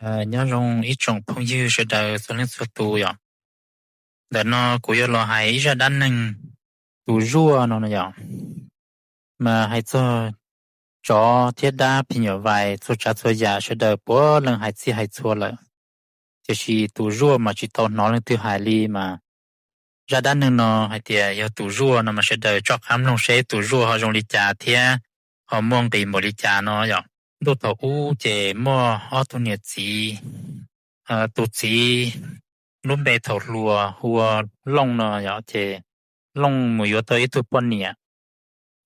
Nyob zoo ib tsoom phooj ywg sawv daws txhua leej txhua tus yom. Ntawm no kuv yuav los hais ib zaj dab neeg tus zuaj no yom. Mas hais txog tsov thiab dab phim nyuj vais txhua tsav txhua yam sawv daws puav leej hais txhij hais txhua lawm, tiam sis tus zuaj mas tsis tau hnov leej twg hais li mas. Zaj dab neeg no hais tias yog tus zuaj no mas sawv daws tso qab mloog seb tus zuaj ho zoo li cas thiab ho muaj nqis npaum li cas no yom. Ntuj thaum ub ces muaj ob tug niam txiv. Tus txiv lub npe thaum hluas hu ua Looj no yom, ces Looj mus yuav tau ib tug poj niam.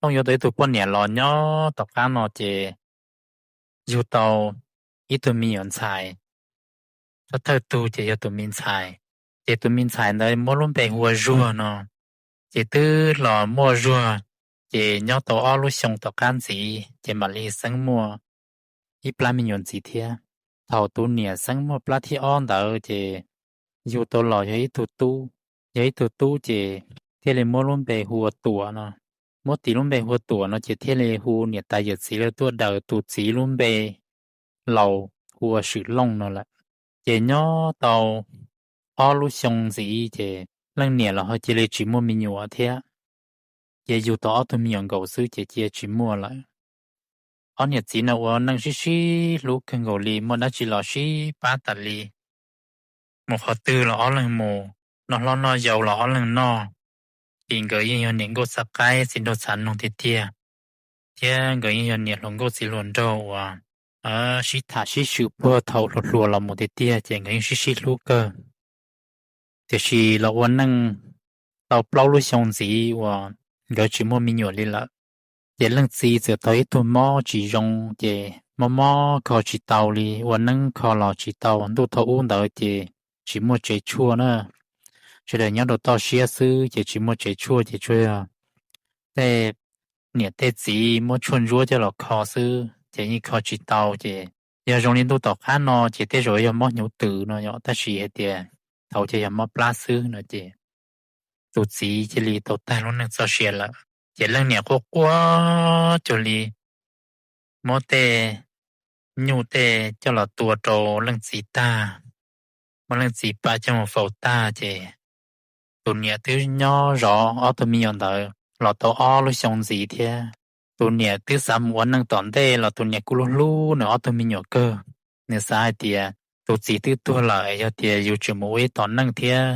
Looj yuav tau ib tug poj niam los nyob tom qab no ces yug tau ib tug me nyuam ntxhais. Thawj thawj tug ces yog tus me ntxhais, ces tus me ntxhais ntawd muab lub npe hu ua Zuag no. Ces twb los muaj Zuag, ces nyob tau ob lub xyoo tom qab ntxiv ces mam li xeeb muaj ib plab me nyuam ntxiv thiab. Thaum tus niam xeeb muaj plab thib ob ntawd ces yug tau los yog ib tug tub. Yog ib tug tub ces thiaj li muab lub npe hu ua Tuam no. Muab tis lub npe hu ua Tuam no ces thiaj li hu niam tais yawm txiv lawv tuaj daws tus txiv lub npe laus hu ua Swm Looj no lawm. Ces nyob tau ob lub xyoo ntxiv ces leej niam los ho cia li tsis muaj me nyuam thiab. Ces yug tau ob tug me nyuam nkaus xwb ces cia tsis muaj lawm. Ob niam txiv no ua neej sib sib hlub kawg nkaus li, muaj dab tsi los sib pab tas li. Mus qhov twg los ob leeg mus, noj hlob noj yau los ob leeg noj. Ces nkawd yeej yog niam nkauj txav qaib txiv nraug txav noog tiag tiag, thiab nkawd yeej yog niam hluas nkauj txiv hluas nraug uas sib tham sib swm puag thaum hluas hluas los mus tiag tiag ces nkawd yeej sib sib hlub kawg. Tiam sis los ua neej tau plaub lub xyoo ntxiv uas nkawd tsis muaj me nyuam li lawm, ces leej txiv txawm tau ib tug mob tsis zoo, ces mob mob kho tsis tau li, ua neeb kho los tsis tau. Ntuj thaum ub ntawd ces tsis muaj tsev tshuaj na, sawv daws nyob rau toj siab xwb ces tsis muaj tsev tshuaj, ces tsuas yog tej niam tej txiv muab tshuaj ntsuab coj los kho xwb ces yeej kho tsis tau. Ces yog zoo li ntuj tom qab no ces tej zaum yog mob hnyuv tws no yom, tab sis hais tias thaum ces yog mob plab xwb no ces tus txiv cia li tau tag lub neej txoj sia lawm. Ces leej niam quaj quaj cuag li, muab tej nyuj tej coj los tua rau leej txiv tag, muab leej txiv pam coj mus faus tag ces tus niam twb nyob zov ob tug me nyuam ntawd los tau ob lub xyoo ntxiv thiab. Tus niam twb xav mus ua neej tom ntej los tus niam kuj hlub hlub nws ob tug me nyuam kawg. Nws xav hais tias tus txiv twb tuag lawm, yog tias yus tseem mus ua ib tom neej thiab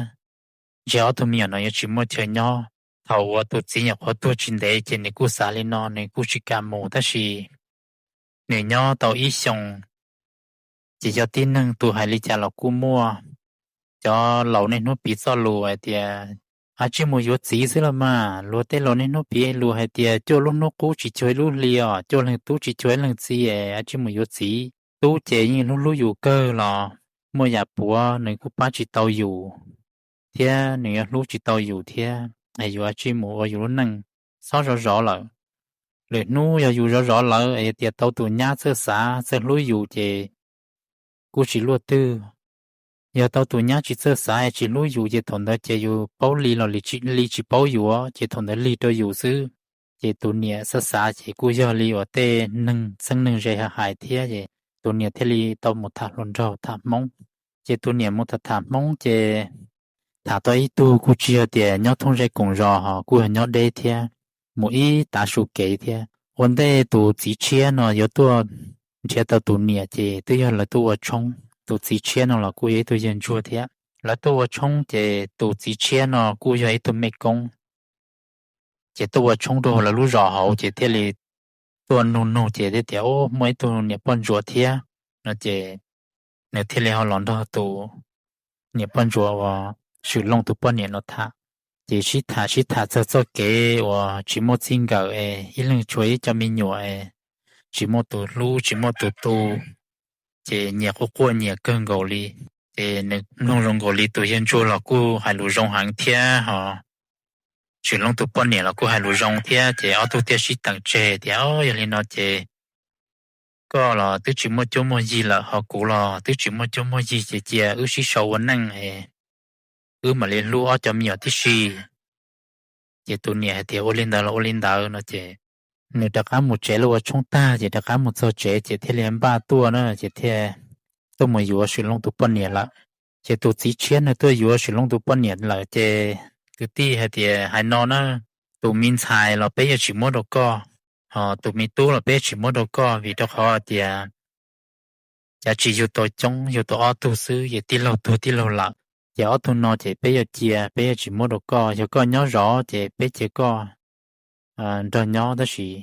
ntshe ob tug me nyuam no yuav tsis muaj chaw nyob. Thaum uas tus txiv nyuam qhuav tuag tsis ntev ces nws kuj xav li no, nws kuj tsis kam mus, tab sis nws nyob tau ib xyoos ces yog tib neeg tus hais li cas los kuj muaj. Cov laus niaj hnub piv txoj lus hais tias, a, tsij mus yuav txiv xwb los mas. Luag tej laus niaj hnub piv lus hais tias cuaj lub hnub qub tsis cuag ib lub hli os, cuaj leeg tub tsis cuag ib leeg txiv, a, tsij mus yuav txiv. Tub ces yeej hlub hlub yus kawg los muaj yam puav nws kuj pab tsis tau yus, thiab nws yuav hlub tsis tau yus thiab, es yus a tsij mus ua yus lub neej, txhob zov zov lawm. Lwm hnub yog yus zov zov lawm es yog tias tau tus nyab txawj xav txawj hlub yus ces kuj tsis luaj twg. Yog tau tus nyab tsis txawj xav es tsis hlub yus ces thaum ntawd ces yus paub li los li tsis paub yus, ces thaum ntawd lig rau yus xwb. Ces tus niam xav xav ces kuj yog li uas tej neeg txheeb neeg ze hais thiab, ces tus niam thiaj li tau mus tham hluas nraug tham hmoob. Ces tus niam mus tham tham hmoob ces tham tau ib tug kuj tsis yog tias nyob thoob ze koom zos, ho kuj yog nyob deb thiab, mus ib tav su kev thiab. Ua ntej tus txiv tshiab no yuav tuaj nrhiav tau tus niam ces twb yog lawv tuaj ua tshoob. Tus txiv tshiab no los kuj yog ib tug yawg ntsuag thiab. Lawv tuaj ua tshoob ces tus txiv tshiab no kuj yog ib tug mej koob, ces tuaj ua tshoob rau lawv lub zos hauv ces thiaj li tuaj nug nug ces thiaj tias, Ub, muaj ib tug niam poj ntsuam thiab, no ces nws thiaj li ho los nrog tus niam poj ntsuam uas Swm Looj tus poj niam no tham. Ces sib tham sib tham txog txoj kev uas tsis muaj txij nkawm es ib leeg tshuav ib co me nyuam es tsis muaj tus hlub tsis muaj tus tu, ces nyias quaj quaj nyias kawg nkaus li. Ces nws mloog zoo nkaus li tus yawg ntsuag los kuj hais lus zoo heev thiab ho Swm Looj tus poj niam los kuj hais lus zoo thiab, ces ob tug thiaj sib teem tseg tias, Yog li no ces koj los twb tsis muaj cuab muaj yig lawm, ho kuv los twb tsis muaj cuab muaj yig, ces cia wb sib sau ua neej es wb mam li hlub ob cov me nyuam tib si. Ces tus niam hais tias, Ua li ntawd los ua li ntawd, no ces nws rov qab mus tsev lub ua tshoob tag ces rov qab mus txog tsev ces thiaj li npaj tuaj na, ces thiaj tuaj mus yuav Swm Looj tus poj niam lawm. Ces tus txiv tshiab nws tuaj yuav Swm Looj tus poj niam lawm ces kwv tij hais tias, hais no na, tus me ntxhais los peb yuav tsis muab rau koj, ho tus me tub los peb tsis muab rau koj vim rau qhov tias cav tsis yug tau coob, yug tau ob tug xwb ces tij laug tuag tij laug lawm. Ces ob tug no ces peb yuav cia, peb yuav tsis muab rau koj. Yog koj nyob zov ces peb cia koj nrog nyob, tab sis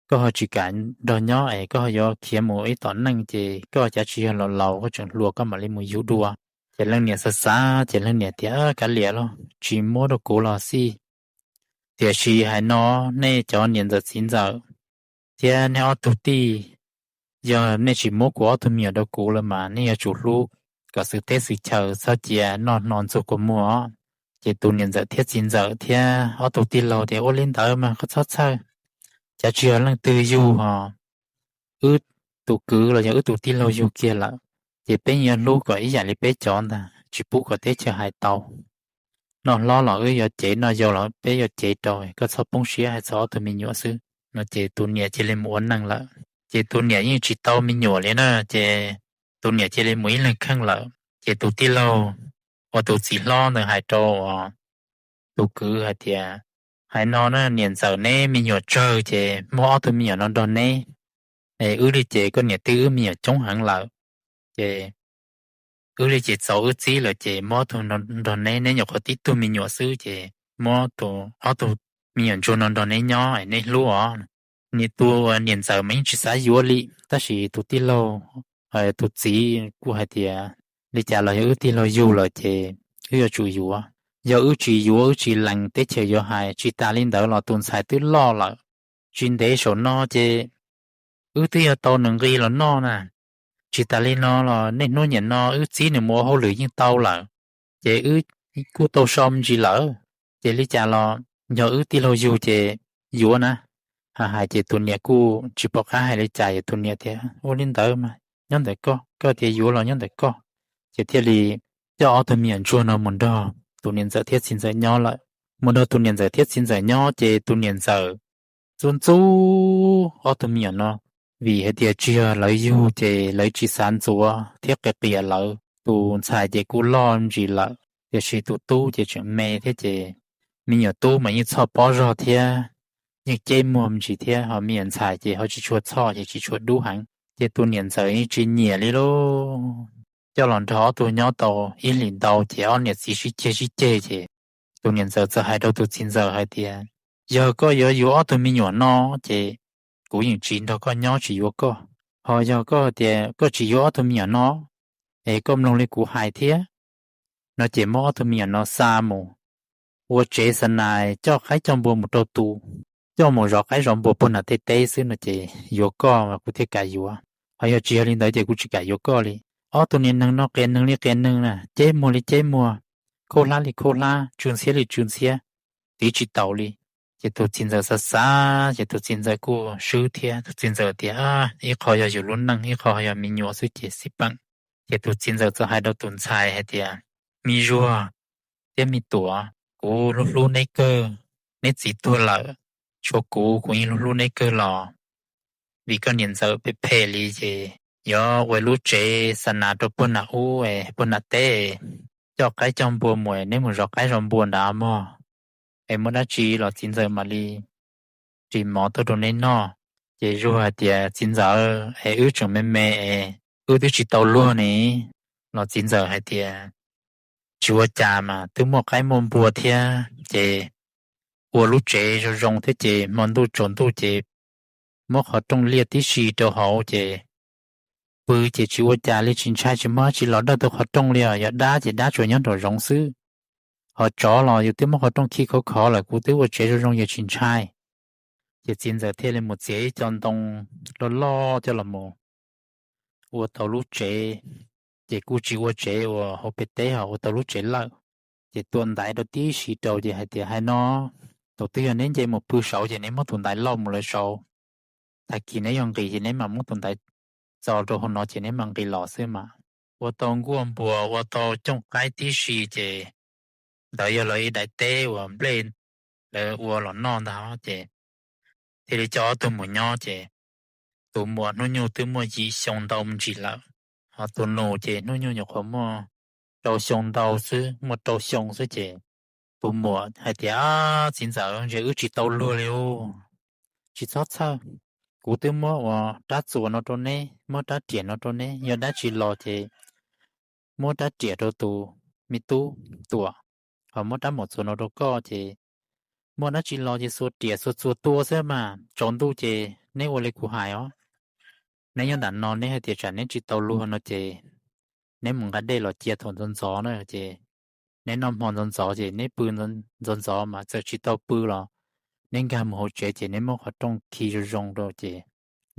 koj ho tsis kam nrog nyob es koj ho yuav khiav mus ib tom neej ces koj cav tsis yog los laus, koj tseem hluas koj mam li mus yug dua. Ces leej niam xav xav ces leej niam tias, kav liam los tsis muab rau kuv los xij. Tiam sis hais no, nej cov niam ntxawm txiv ntxawm thiab nej ob tug tij, yog nej tsis muab kuv ob tug me nyuam rau kuv lawm mas nej yuav tsum hlub kom xwm teb xwm chaw, txhob cia noj hno ntxuag kua muag os. Ces tus niam ntxawm thiab txiv ntxawm thiab ob tug tij laug tias, ua li ntawd mas koj txhob txhawj, cav tsis yog leej twg yug ho, wb tus kwv los yog wb tus tij laug yug kiag lawm, ces peb yuav hlub kom ib yam li peb cov ntag, tsis pub kom teb chaws hais tau. Noj hlob los wb yuav cev, noj yau los peb yuav cev rau, koj txhob poob siab hais txog ob tug me nyuam xwb no. Ces tus niam cia li mus ua neej lawm. Ces tus niam yeej tsis tau me nyuam li na, ces tus niam cia li mus ib leeg kheej lawm. Ces tus tij laug uas tus txiv hlob ntawd hais rau tus kwv hais tias, hais no na, niam ntxawm neb me nyuam tsawg ces muab ob tug me nyuam no nrog neb, es wb li ces koj niam twb wb me nyuam coob heev lawm, ces wb li ces txaus wb txib lawm ces muab ob tug nrog neb, neb nyuam qhuav tib tug me nyuam xwb ces muab ob tug me nyuam ntsuag no nrog neb nyob es neb hlub os. Niam, tus niam ntxawm mas yeej tsis xav yuav li, tab sis tus tij laug, tus txiv kuj hais tias, li cas los yog wb tij laug yug lawm ces wb yuav tsum yuav. Yog wb tsis yuav wb tsis lees teb chaws yuav hais, tsis tas li ntawd los tus ntxhais twb loj lawm, tsis ntev saum no ces wb twb yuav tau nws nqi los noj na. Tsis tas li no los niaj hnub niam no wb txib nws mus ua hauj lwm yeej tau lawm, ces wb kuj tau so me ntsis lawm. Ces li cas los yog wb tij laug yug ces yuav na. Hais hais ces tus niam kuj tsis pom qab hais li cas, yog tus niam tias, ua li ntawd mas nyob ntawm koj, koj tias yuav los nyob ntawm koj. Ces thiaj li coj ob tug me nyuam ntsuag no mus nrog tus niam ntxawm thiab txiv ntxawm nyob lawm. Mus nrog tus niam ntxawm thiab txiv ntxawm nyob ces tus niam ntxawm ntxub ntxub ob tug me nyuam no, vim hais tias tsis yog lawv yug ces lawv tsis xav ntxuav thiab qias qias lawv. Tus ntxhais ces kuj loj me ntsis lawm, tiam sis tus tub ces tseem me thiab ces me nyuam tub mas yeej txhoj pob zog thiab, yeej ceb muag me ntsis thiab, ho me nyuam ntxhais ces ho tsis tshua txhoj ces tsis tshua dub heev. Ces tus niam ntxawm yeej tsis nyiam li lauj. Coj los nrog ob tug nyob tau ib hlis ntau ces ob niam txiv sib ceg sib ceg ces tus niam ntxawm txawm hais rau tus txiv ntxawm hais tias, yog koj yuav yuav ob tug me nyuam no ces kuv yeej tsis nrog koj nyob tsis yuav koj. Ho yog koj tias koj tsis yuav ob tug me nyuam no es koj mloog li kuv hais thiab no ces muab ob tug me nyuam no xa mus ua tsev xa nas, coj qaib coj npua mus rau tus, coj mus zov qaib zov npua puag nram tej teb xwb no ces yuav koj mas kuv thiaj kam yuav. Ho yog tsis yog li ntawd ces kuv tsis kam yuav koj li. Ob tug niag neeg no qias neeg li qias neeg na, ceb muag li ceb muag, khaub hlab li khaub hlab, tsw ntxhiab li tsw ntxhiab, tiv tsis taus li. Ces tus txiv ntxawm xav xav ces tus txiv ntxawm kuj swb thiab. Tus txiv ntxawm tias, ib qho yog yus lub neej, ib qho yog me nyuam xwb ces xij peem. Ces tus txiv ntxawm txawm hais rau tus ntxhais hais tias, me zuag thiab me tuam, kuv hlub hlub neb kawg, neb txiv tuag lawm, tshuav kuv kuv yeej hlub hlub neb kawg los vim koj niam ntxawm phem phem li ces yuav ua lub tsev xa nas rau puag nram ub, puag nram teb, coj qaib coj npua mus, neb mus zov qaib zov npua nrad mog, es muaj dab tsi los txiv ntxawm mam li ris mov tuaj rau neb noj. Ces zuag hais tias, txiv ntxawm es wb tseem me me es wb twb tsis tau luag ne. Los txiv ntxawm hais tias, tsis ua cas mas twb muaj qaib muaj npua thiab ces ua lub tsev zoo zoo thiab ces hmo ntuj tsaus ntuj ces muab qhov rooj liaj tib si rau hauv ces pw ces tsis ua cas li, tsis ntshai, tsis muaj dab tsi los dawj tau qhov rooj li os. Yog dab ces dab tsuas nyob nraum zoov xwb, ho tsov los yus twb muab qhov rooj khi khov khov lawm, kuv twb ua tsev zoo zoo yus tsis ntshai. Ces txiv ntxawm thiaj li mus txiav ib co ntoo loj loj coj los mus ua tau lub tsev. Ces kuj tsis ua tsev uas hauv pem teb, ho ua tau lub tsev lawm. Ces tua ntaiv rau tib si rau ces hais tias, hais no, thaum twg yog neb nce mus pw saud ces neb muab tus ntaiv loj mus lawv saud, tag kis neb yog nqis ces neb mam muab tus ntaiv txo rau hauv no ces neb mam nqis los xwb mas. Ua tau nkuaj npua, ua tau cooj qaib tib si ces ntawd yog lawv ib daim teb uas nplej lawv ua los noj ntag ces thiaj li coj ob tug mus nyob ces tus muam hnub nyoog twb muaj yim xyoo ntau me ntsis lawm. Ho tus nus ces hnub nyoog nyuam qhuav muaj rau xyoo ntau xwb, muaj rau xyoo xwb ces tus muam hais tias, Txiv ntxawm, ntshe wb tsis tau luag li ub. Tsis txhob txhawj, kuv twb muab ua rab txuas no rau neb, muab rab riam no rau neb, yog dab tsi los ces muab rab riam rau tus me tub Tuam, ho muab rab maum txuas no rau koj ces muaj dab tsi los ces xuas riam xuas txuas tua xwb mas, tsaus ntuj ces neb ua li kuv hais os. Neb nyob nram no neb hais tias tsam neb tsis tau luag no ces neb mus nqa dej los cia thaum ntxov ntxov na ces neb noj hmo ntxov ntxov ces neb pw ntxov ntxov mas txawm tsis tau pw los neb nkag mus hauv tsev ces neb muab qhov rooj khi zoo zoo rau ces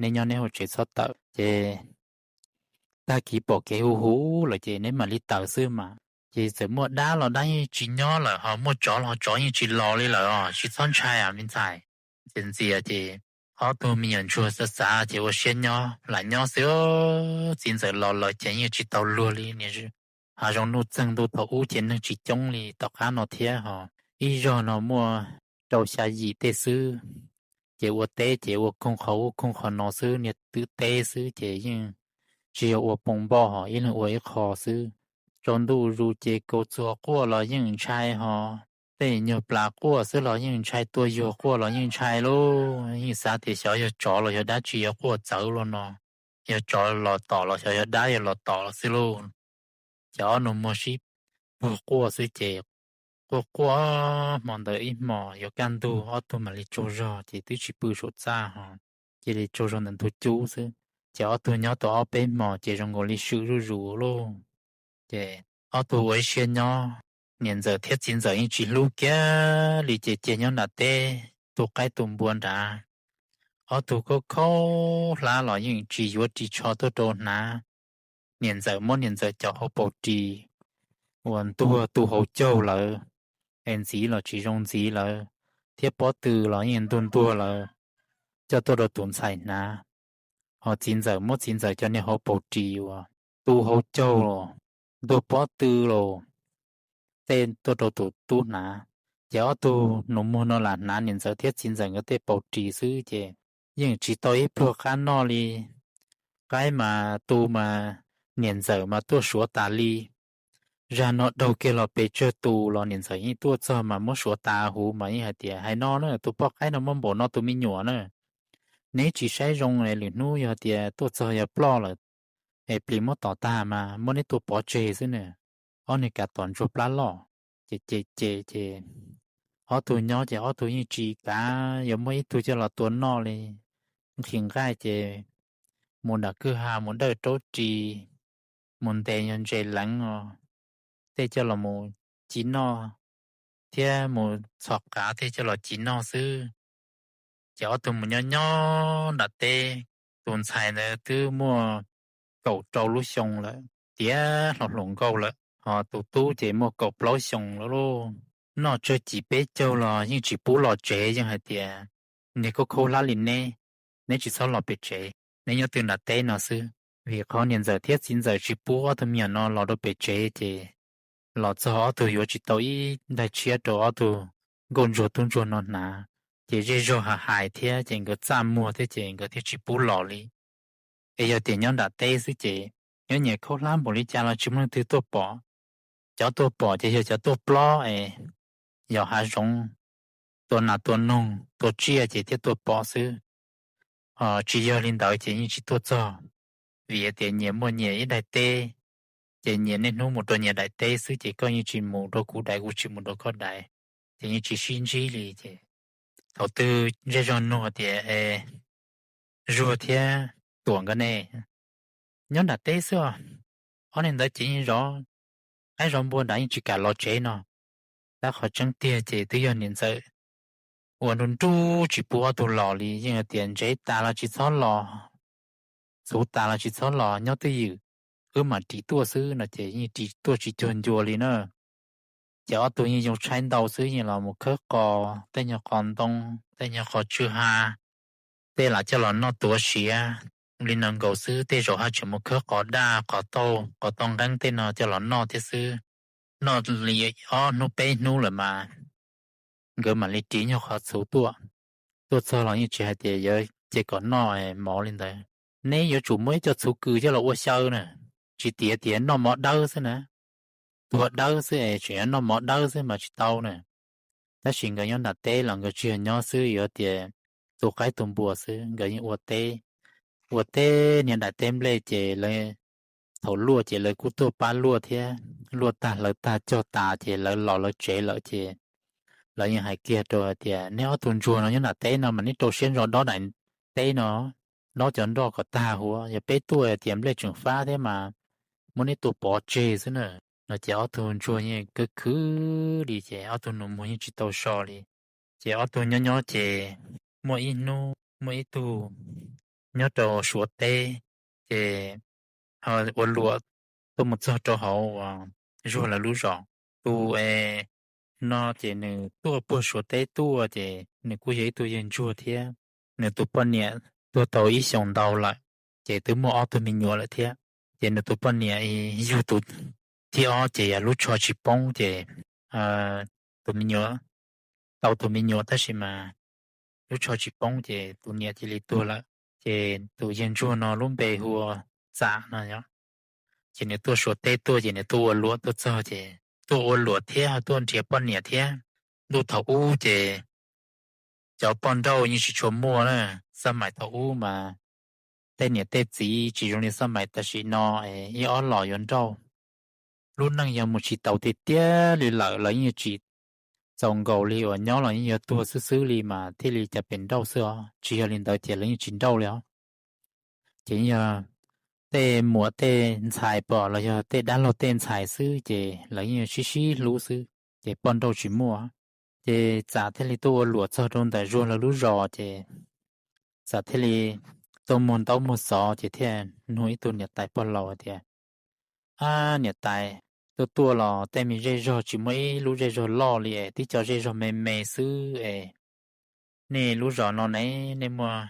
neb nyob neb hauv tsev txhob tawm ces tag kis pom kev hu hu lawm ces neb mam li tawm xwb mas. Ces txawm muaj dab los dab yeej tsis nyob lawm, ho muaj tsov los tsov yeej tsis los li lawm os, tsis txhob ntshai me ntxhais. Ces ntxias ces ob tug me nyuam ntsuag xav xav ces ua siab nyob lam nyob xwb. Txiv ntxawm los lawm ces yeej tsis tau luag li, niaj hav zoov nuj txeeg ntuj thaum ub ces neeg tsis coob li tom qab no thiab ho ib zog no muaj rau xya yim tej xwb. Ces ua teb ces ua koog qhov ub koog qhov no xwb, niag twb teb xwb ces yeej tsis yog ua poo npoj ho ib leeg ua ib qho xwb. Tsaus ntuj zus ces kaus txuas quaj los yeej ntshai ho tej nyuag plas quaj xwb los yeej ntshai, tua yuag quaj los yeej ntshai lauj. Yeej xav tias xyov yog tsov los yog dab tsi yuav quaj txawv los no, yog tsov los tom los xyov yog dab yuav los tom los xwb lauj. Ces ob nus muag sib puag quaj xwb ces quaj quaj hmo ntawd ib hmos yuav kaj ntug ob tug mam li tsaug zog ces twb tsis pw saum txaj ho cia li tsaug zog ntawm ntug cub xwb. Ces ob tug nyob tau ob peb hmos ces zoo nkaus li swm zuj zus lauj. Ces ob tug ua ib siab nyob, niam ntxawm thiab txiv ntxawm yeej tsis hlub kiag li ces cia nyob nram teb tu qaib tu npua nrad. Ob tug khaub khaub hlab los yeej tsis yuav ris tsho tuaj rau hnav. Niam ntxawm muab niam ntxawm cov hauv paus ris uas ntuag tu hauv caug lawm es ntxiv los tsis zoo ntxiv lawm, thiab pob tw los yeej ntuag ntuag lawm coj tuaj rau tus ntxhais hnav. Ho txiv ntxawm muab txiv ntxawm cov niag hauv paus ris uas tu hauv caug los ntuag pob tw los tej tuaj rau tus tub hnav. Ces ob tug nus muag no lam hnav niam ntxawm thiab txiv ntxawm nkawd tej paus ris xwb ces yeej tsis tau ib pluag qab noj li. Qaib mas tu mas niam ntxawm mas tuaj suav tas li. Zag no daug kiag los pes tsawg tus los niam ntxawm yeej tuaj txog mas muab suav tas huv mas yeej hais tias, Hais no na, tus poj qaib no muab npaum no tus me nyuam na, neb tsis saib zoo es lwm hnub yog tias tuaj txog yog ploj lawm es plis muab tom tag mas muab neb tua pov tseg xwb na. Ob niag kav tom ntsuag plab loj, ces ces ces ces ob tug nyob ces ob tug yeej tsis kav yuav muab ib tug coj los tua noj li. Nqhis nqaij ces mus nram kwj ha mus dawj raub ris, mus ntes yog ntses leev os, tej coj los mus ci noj, thiab mus txhos qav tej coj los ci noj xwb. Ces ob tug mus nyob nyob nram teb, tus ntxhais ntawd twb muaj kaum rau lub xyoo lawm, tiav hlo hluas nkauj lawm, ho tus tub ces muaj kaum plaub xyoo lawm lauj. Noj tsawg cim peb caug los yeej tsis pub los tsev, yeej hais tias, Niag khaub khaub hlab li neb, neb tsis txhob los pem tsev, neb nyob twj nram teb no xwb. Vim qhov niam ntxawm thiab txiv ntxawm tsis pub ob tug me nyuam no los rau pem tsev ces los txog ob tug yuav tsis tau ib daig tshiab rau ob tug nkauj ntsuag tub ntsuag no hnav. Ces zej zog hais hais thiab ces nkawd txaj muag thiab ces nkawd thiaj tsis pub los li. Es yog tias nyob nram teb xwb ces nyob nyias khaub hlab npaum li cas los tsis muaj leej twg tuaj pom. Cov tuaj pom ces yog cov tuaj plob es yos hav zoov, tua nas tua noog tua tsiaj ces thiaj tuaj pom xwb. Tsis yog li ntawd ces yeej tsis tuaj txog, vim tias nyias muaj nyias ib daim teb, ces nyias niaj hnub mus rau nyias daim teb xwb ces koj yeej tsis mus rau kuv daim kuv tsis mus rau koj daim, ces yeej tsis sib ntsib li ces thaum twg zej zog nug tias, Zuag thiab Tuam nkawd ne? Nyob nram teb xwb os. Ob niag ntawd ces yeej zov qaib zov npua nrad yeej tsis kam los tsev no. Tab qhov tseeb tiag ces twb yog niam ntxawm ua nruj nruj tsis pub ob tug los li, yeej hais tias, Ntsev tas los tsis txhob los, txhuv tas los tsis txhob los, nyob twj ywm, wb mam ris tuaj xwb no ces yeej ris tuaj tsis cuag ncua li na. Ces ob tug yeej yoo tshaib ntau xwb yeej los mus khawb qos, tej nyuag qos ntoo, tej nyuag qos tsw ha, tej lam coj los noj tuav siav li no nkaus xwb, tej zaum haj tseem mus khawb qos daj, qos tauj, qos tauj nqeeb tej no coj los noj thiab xwb. Noj li ob hnub peb hnub lawm mas nkawd mam li ris nyuag qhov txhuv tuaj. Tuaj txog los yeej tsis hais tias yuav cia kom noj mov li ntawd. Neb yuav tsum muaj ib co txhuv kws coj los ua xyaw na, tsis tiav tias noj mov dawb xwb na, tuag dawb xwb es tseem yuav noj mov dawb xwb mas tsis tau na. Tab sis nkawd nyob nram teb los nkawd tsis yog nyob xwb, yuav tias tu qaib tu npua xwb, nkawd yeej ua teb, ua teb niag daim teb nplej ces lawv, thaum luaj ces lawv kuj tuaj pab luaj thiab, luaj tag hlawv tag cog tas ces lawv los lawv tsev lawm ces lawv yeej hais kiag rau hais tias, neb ob tug ntsuag no nyob nram teb no mas neb rau siab ntso dob daim teb no, dob cov nroj kom tag huv, yog peb tuaj tias nplej tseem fab thiab mas muab neb tua pov tseg xwb na. No ces ob tug ntsuag yeej khwv khwv li ces ob tug nus muag yeej tsis tau so li. Ces ob tug nyob nyob ces muaj ib hnub muaj ib tug nyob rau Suav teb, ces ua luam tuaj mus txog rau hauv uas Zuag lawv lub zos. Tus es no ces nws tuaj puag Suav teb tuaj ces nws kuj yog ib tug yawg ntsuag thiab. Nws tus poj niam tuag tau ib xyoos ntau lawm, ces twb muaj ob tug me nyuam lawm thiab. Ces nws tus poj niam yug tus thib ob ces yog lub tsho tsis poob ces tus me nyuam, tau tus me nyuam tab sis mas lub tsho tsis poob ces tus niam cia li tuag lawm. Ces tus yawg ntsuag no lub npe hu ua Txam no yog, ces nws tuaj Suav teb tuaj ces nws tuaj ua luam tuaj txog ces tuaj ua luam thiab tuaj nrhiav poj niam thiab. Ntuj thaum ub ces cov poj nrauj yeej tsis tshua muaj na, xab mais thaum ub mas tej niam tej txiv tsis zoo li xab mais tam sim no, ib ob los yuav nrauj. Lub neej yog mus tsis taus tiag tiag li lawm, lawv yeej tsis txaus nkaus li uas nyob los yeej yuav tuag xwb xwb li mas thiaj li cas pem nrauj xwb os. Tsis yog li ntawd ces lawv yeej tsis nrauj li os. Ces yog tej muam tej ntxhais pom los yog tej dab laug tej ntxhais xwb ces lawv yeej sib sib hlub xwb, ces poj nrauj tsis muaj. Ces Txam thiaj li tuaj ua luam txog rau ntawm Zuag lawv lub zos ces Txam thiaj li tuaj muag ntaub muag xov ces thiaj nug ib tug niam tais pog laus hais tias, ab niam tais, tuaj tuaj los tej me zej zog tsis muaj ib lub zej zog loj li es tib co zej zog me me xwb es nej lub zos no ne, nej muaj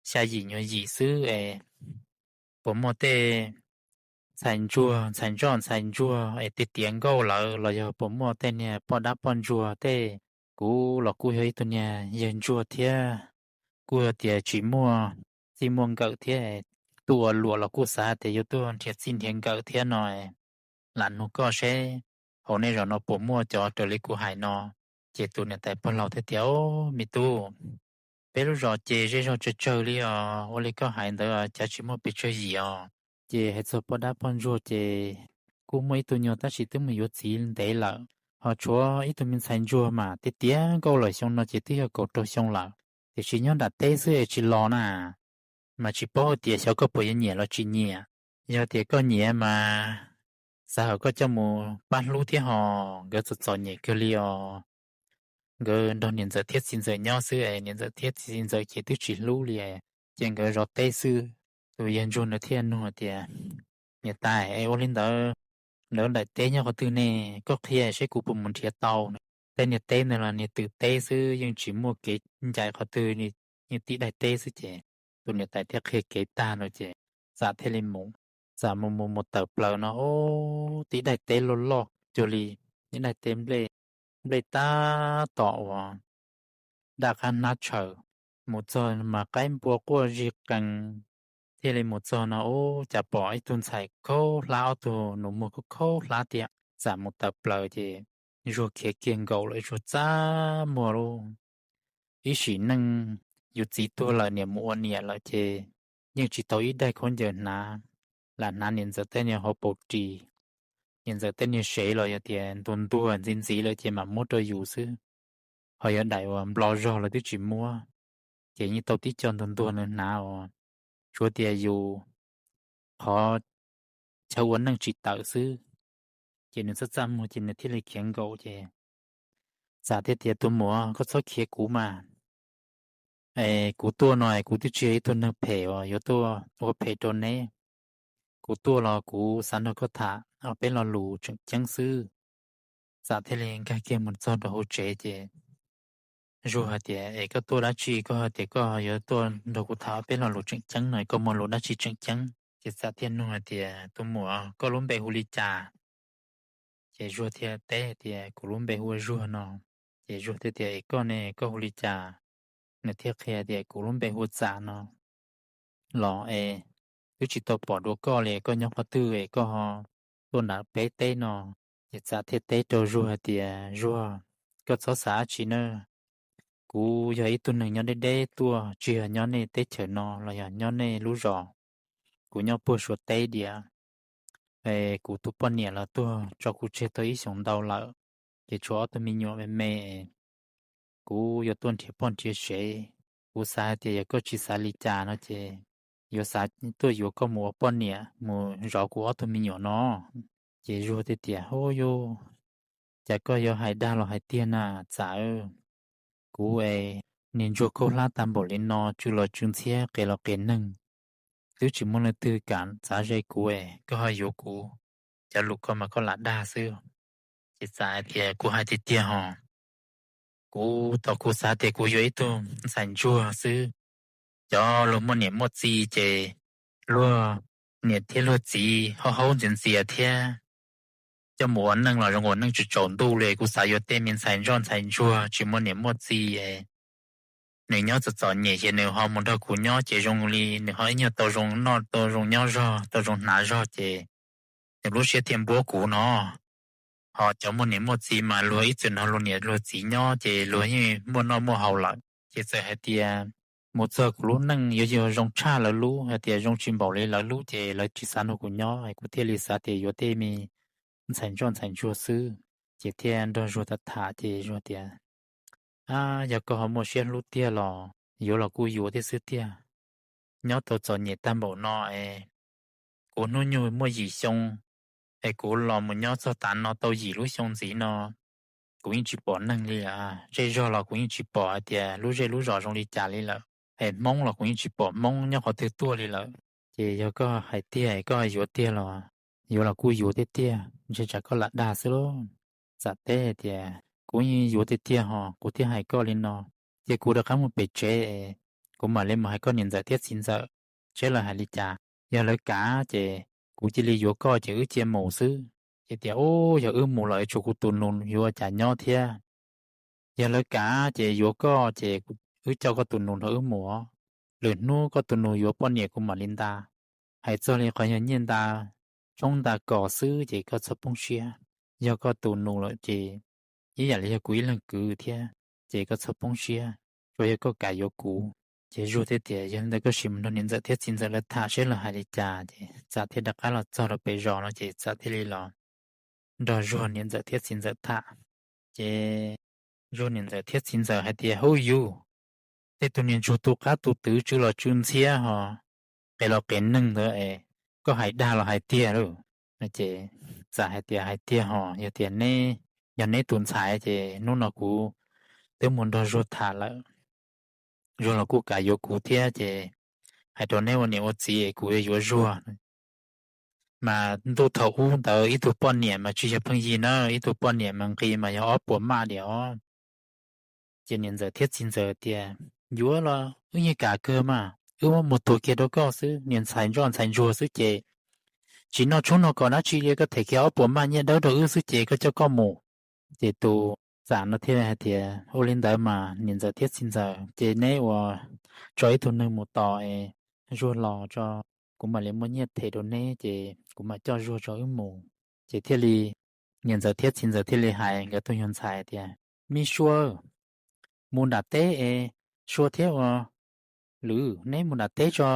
xya yim nyuag yim xwb es puas muaj tej ntxhais ntsuag ntxhais ntsoj ntxhais ntsuag es tiav tiav nkauj lawm los yog puas muaj tej niag poj dab poj ntsuag tej? Kuv los kuj yog ib tug niag yawg ntsuag thiab, kuj yog tias tsis muaj txij muaj nkawm thiab, tuaj ua luam los kuj xav tias yuav tuaj nrhiav txij nrhiav nkawm thiab no, lam nug koj seb hauv nej zos no puas muaj cov raws li kuv hais no. Ces tus niam tais pog laus thiaj tias, o, me tub, peb lub zos ces zej zog tsawg tsawg li os, ua li koj hais ntawd cav tsis muaj pes tsawg yim os. Ces hais txog poj dab poj ntsuag ces kuj muaj ib tug nyuag tab sis twb mus yuav txiv ntev lawm, ho tshuav ib tug me ntxhais ntsuag mas tiav tiav nkauj lawm, xyoo no ces twb yog kaum rau xyoo lawm, tiam sis nyob nram teb xwb es tsis los na, mas tsis paub hais tias xyov koj puas yuav nyiam los tsis nyiam. Yog tias koj nyiam mas xav kom koj coj mus pab hlub thiab ho, nkawd txom txom nyem kawg li os. Nkawd nrog niam ntxawm thiab txiv ntxawm nyob xwb es niam ntxawm thiab txiv ntxawm ces twb tsis hlub li, ces nkawd zov teb xwb. Tus yawg ntsuag ntawd thiaj nug tias, niam tais, es ua li ntawd lawv daim teb nyob qhov twg ne? Koj qhia seb kuv puas mus nrhiav tau. Tej niag teb ntawd los niag twm teb xwb, yeej tsis muaj kev ncaim qhov twg, yeej tib daim teb xwb. Ces tus niam tais thiaj qhia kev tag no ces Txam thiaj li mus. Txam mus mus mus tawm plaws no, ub, tib daim teb loj loj cuag li ib daim teb nplej, nplej tab tom uas daj qab hnab tshaws. Mus txog mas qaib npua quaj zig qees. Thiaj li mus txog no ub, cas pom ib tug ntxhais khaub hlab, ob tug nus muag khaub khaub hlab tiag. Txam mus tawm plaws ces Zuag khiav kiag nkaum lawm, Zuag txaj muag lauj. Ib sim neej yus txiv tuag lawm niam mus ua niam lawm ces yeej tsis tau ib daig khaub ncaws hnav, lam hnav niam ntxawm tej niag hauv paus ris, niam ntxawm tej niag sev los yog tias ntuag ntuag ntxiv ntxiv lawm ces mam muab rau yus xwb. Ho yog daim uas nplo zog lawv twb tsis muab, ces yeej tau tib co ntuag ntuag na hnav uas tsuav tias yus qhov chaw ua neej tsis tawm xwb. Ces nws txaj txaj muag ces nws thiaj li khiav nkaum ces Txam thiaj tias, tus muam, koj txhob khiav kuv mas. Es kuv tuaj no es kuv twb tsis yog ib tug neeg phem uas yuav tuaj ua phem rau neb. Kuv tuaj los kuv xav nrog koj tham ob peb lo lus tseem ceeb xwb. Txam thiaj li nkag kiag mus txog rau hauv tsev ces Zuag hais tias, es koj tuaj dab tsi? Koj hais tias koj yuav tuaj nrog kuv tham ob peb lo lus tseem ceeb no, koj muaj lus dab tsi tseem ceeb? Ces Txam thiaj nug hais tias, tus muam, koj lub npe hu li cas? Ces Zuag thiaj teb tias, kuv lub npe hu ua Zuag no. Ces Zuag thiaj tias, es koj ne, koj hu li cas? Nws thiaj qhia tias, kuv lub npe hu ua Txam no. Los es twb tsis tau pom dua koj li, koj nyob qhov twg es koj tuaj nram peb teb no? Ces Txam thiaj teb rau Zuag hais tias, Zuag, koj txhob xav dab tsi na, kuv yog ib tug neeg nyob deb deb tuaj, tsis yog nyob nej teb chaws no los yog nyob nej lub zos. Kuv nyob puag Suav teb diam. Kuv tus poj niam los tuag tso kuv tseg tau ib xyoos ntau lawm, ces tshuav ob tug me nyuam me me. Kuv yuav tuaj nrhiav poj nrhiav sev, kuv xav hais tias yog koj tsis xav li cas no ces yuav xav tuaj yuav koj mus ua poj niam mus zov kuv ob tug me nyuam no. Ces Zuag thiaj tias, Hu yus, cas koj yuav hais dag los hais tiag na Txam? Kuv es niag ntsuag khaub hlab tag npaum li no, tsw los tsw ntxhiab, qias los qias neeg, twb tsis muaj leej twg kam txav ze kuv es koj ho yuav kuv, cov lus koj mas koj lam dag xwb. Ces Txam hais tias, Kuv hais tiag tiag hos, kuv tau kuv xav tias kuv yuav ib tug ntxhais ntsuag xwb. Cov luag muaj niam muaj txiv ces luag niam thiab luag txiv haub haub ntxias ntxias thiab, coj mus ua neej los zoo ua neej tsis tsaus ntuj li. Kuv xav yuav tej me ntxhais ntsoj ntxhais ntsuag tsis muaj niam muaj txiv es nws nyob txom txom nyem ces nws ho mus nrog kuv nyob ces zoo li nws ho ib nyuag tau zoo noj tau zoo nyob zog tau zoo hnav zog ces nws lub siab thiaj npuab kuv no. Ho cov muaj niam muaj txiv mas luag ib txwm nrog luag niam luag txiv nyob ces luag yeej muaj noj muaj haus lawm. Ces txawm hais tias mus txog kuv lub neej yuav yog zoo tshaj lawv lub, hais tias zoo tsis npaum li lawv lub ces lawv tsis xav nrog kuv nyob, kuv thiaj li xav tias yuav tej me ntxhais ntsoj ntxhais ntsuag xwb. Ces thiaj nrog Zuag tham tham ces Zuag tias, Ab, yog koj ho muaj siab hlub tiag los yuav los kuj yuav thiab xwb tiag. Nyob tau txom nyem tag npaum no es kuv hnub nyoog muaj yim xyoo es kuv los mus nyob txog tav no tau yim lub xyoo ntxiv no, kuv yeej tsis pom neeg li. Zej zog los kuv yeej tsis pom hais tias lub zej lub zos zoo li cas li lawm, es Hmoob los kuv yeej tsis pom Hmoob nyob qhov twg tuaj li lawm. Ces yog koj hais tiag koj yuav tiag los yuav los kuj yuav tiag tiag, ntshe tsam koj lam dag xwb lauj. Txawm teb hais tias, Kuv yeej yuav tiag tiag hos kuv thiaj hais koj li no. Ces kuv rov qab mus pem tsev, kuv mam li mus hais koj niam ntxawm thiab txiv ntxawm seb lawv hais li cas. Yog lawv kam ces kuv cia li yuav koj ces wb cia mus xwb. Ces tias, Ub, yog wb mus lawm tshuav kuv tus nus yuav ua cas nyob thiab? Yog lawv kam ces yuav koj ces wb coj koj tus nus nrog wb mus. Lwm hnub koj tus nus yuav poj niam kuv mam li ntag. Hais txog li qhov yog nyiaj nta tshoob nta kos xwb ces koj txhob poob siab. Yog koj tus nus lawm ces ib yam li yog kuv ib leeg kwv thiab, ces koj txhob poob siab, tsuas yog koj kam yuav kuv. Ces Zuag thiaj tias, Yog li ntawd koj sim mus nrog niam ntxawm thiab txiv ntxawm lawv tham seb lawv hais li cas. Ces Txawm thiaj rov qab los txog rau pem zos no ces Txawm thiaj li los nrog Zuag niam ntxawm thiab txiv ntxawm tham. Ces Zuag niam ntxawm thiab txiv ntxawm hais tias, Hub yus, tej tug niag ntsuag tu qab tu twv tsw los tsw ntxhiab hos qias los qias neeg ntawd es koj hais dag los hais tiag lauj? Ces Txawm hais tias, Hais tiag hos, yog tias neb, yog neb tus ntxhais ces hnub no kuv twb mus nrog Zuag tham lawm, Zuag los kuj kam yuav kuv thiab ces hais rau neb ua niam ua txiv es kuv yuav yuav Zuag. Mas ntuj thaum ub ntawd ib tug poj niam mas tsis yog pheej yig na, ib tug poj niam mas nqi mas yog ob puas maj diam os. Ces niam ntxawm thiab txiv ntxawm tias, Yuav los wb yeej kam kawg mas, wb muab mus tuag kiag rau koj xwb, niag ntxhais ntsoj ntxhais ntsuag xwb ces tsis noj tshoob noj kos dab tsi li, koj them kiag ob puas maj nyiaj dawb rau wb xwb ces koj coj koj mus. Ces tus Txawm no thiaj hais tias, Ua li ntawd mas niam ntxawm thiab txiv ntxawm, ces neb ua tso ib tug neeg mus tos es Zuag los tso, kuv mam li muab nyiaj them rau neb ces kuv mam coj Zuag tso wb mus. Ces thiaj li niam ntxawm thiab txiv ntxawm thiaj li hais nkawd tus nyuag ntxhais tias, Me sua, mus nram teb es sua thiab ua lwm, neb mus nram teb tso,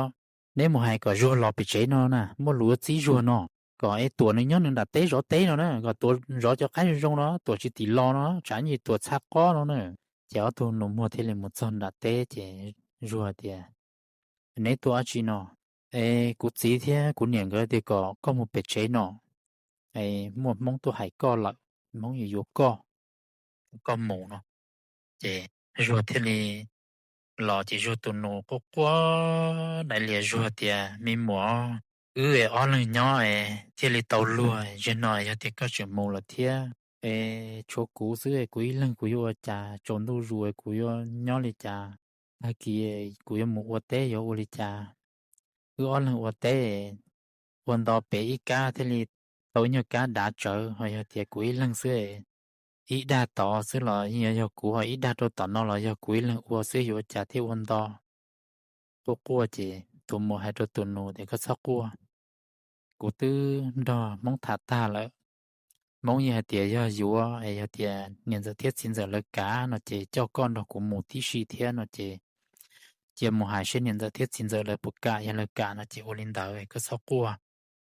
neb mus hais kom Zuag los pem tsev no na, muaj lus ua txib Zuag no, kom es Tuam nws nyob nws nram teb zov teb no na, kom Tuam zov cov qaib zoo zoo no, Tuam tsis tim los no, tsam ib ntsis Tuam txhaj qob no na. Ces ob tug nus muag thiaj li mus txog nram teb ces Zuag tias, Neb tuaj dab tsi no? Es kuv txiv thiab kuv niam nkawd tias kom koj mus pem tsev no, es muaj Hmoob tuaj hais koj lawm, Hmoob yuav yuav koj, koj mus no. Ces Zuag thiaj li los ces Zuag tus nus quaj quaj dai lias Zuag tias, Me muam, wb ob leeg nyob es thiaj li tau luag, zaum no yog tias koj tseem mus lawm thiab es tshuav kuv xwb es kuv ib leeg kuv yuav ua cas, tsaus ntuj zus kuv yuav nyob li cas? Tag kis kuv yuav mus ua teb yuav ua li cas? Wb ob leeg ua teb ua nto pem ib kab thiaj li tau ib nyuag kab dav tsawv, ho yog tias kuv ib leeg xwb, ib dag tod xwb los yeej yog kuv, ho ib dag rau tom no los yog kuv ib leeg ua xwb, yuav ua cas thiaj ua nto? Quaj quaj ces tus muam hais rau tus nus tias, Koj txhob quaj, kuv twb nrog Hmoob tham tag lawm. Hmoob yeej hais tias yog yuav es yog tias niam ntxawm thiab txiv ntxawm lawv kam no ces coj koj nrog kuv mus tib si thiab no ces cia mus hais seb niam ntxawm thiab txiv ntxawm lawv puas kam, yog lawv kam no ces ua li ntawd, koj txhob quaj.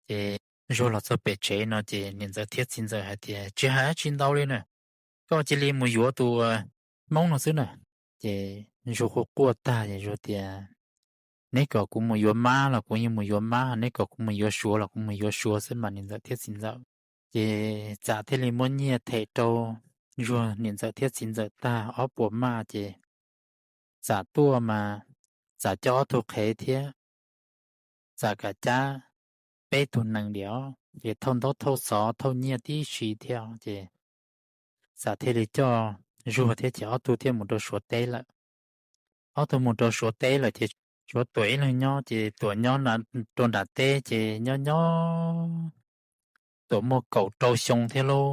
Ces Zuag los txog pem tsev no ces niam ntxawm thiab txiv ntxawm hais tias, Tsis hais dab tsi ntau li na, koj cia li mus yuav tus Hmoob no xwb na. Ces Zuag quaj quaj tag ces Zuag tias, Neb kom kuv mus yuav mab los kuv yeej mus yuav mab, neb kom kuv mus yuav suav los kuv mus yuav suav xwb mas niam ntxawm thiab txiv ntxawm. Ces Txam thiaj li muab nyiaj them rau Zuag niam ntxawm thiab txiv ntxawm tag ob puas maj ces Txam tuaj mas Txam coj ob tug qhev thiab Txam kam cab peb tug nees diam, ces thauj ntaub thauj xov thauj nyiaj tib si thiab ces Txam thiaj li coj Zuag thiab ces ob tug thiaj mus rau Suav teb lawm. Ob tug mus rau Suav teb lawm ces Suav Tuam ib leeg nyob ces Tuam nyob rau nram teb ces nyob nyob Tuam muaj kaum rau xyoo thiab lauj.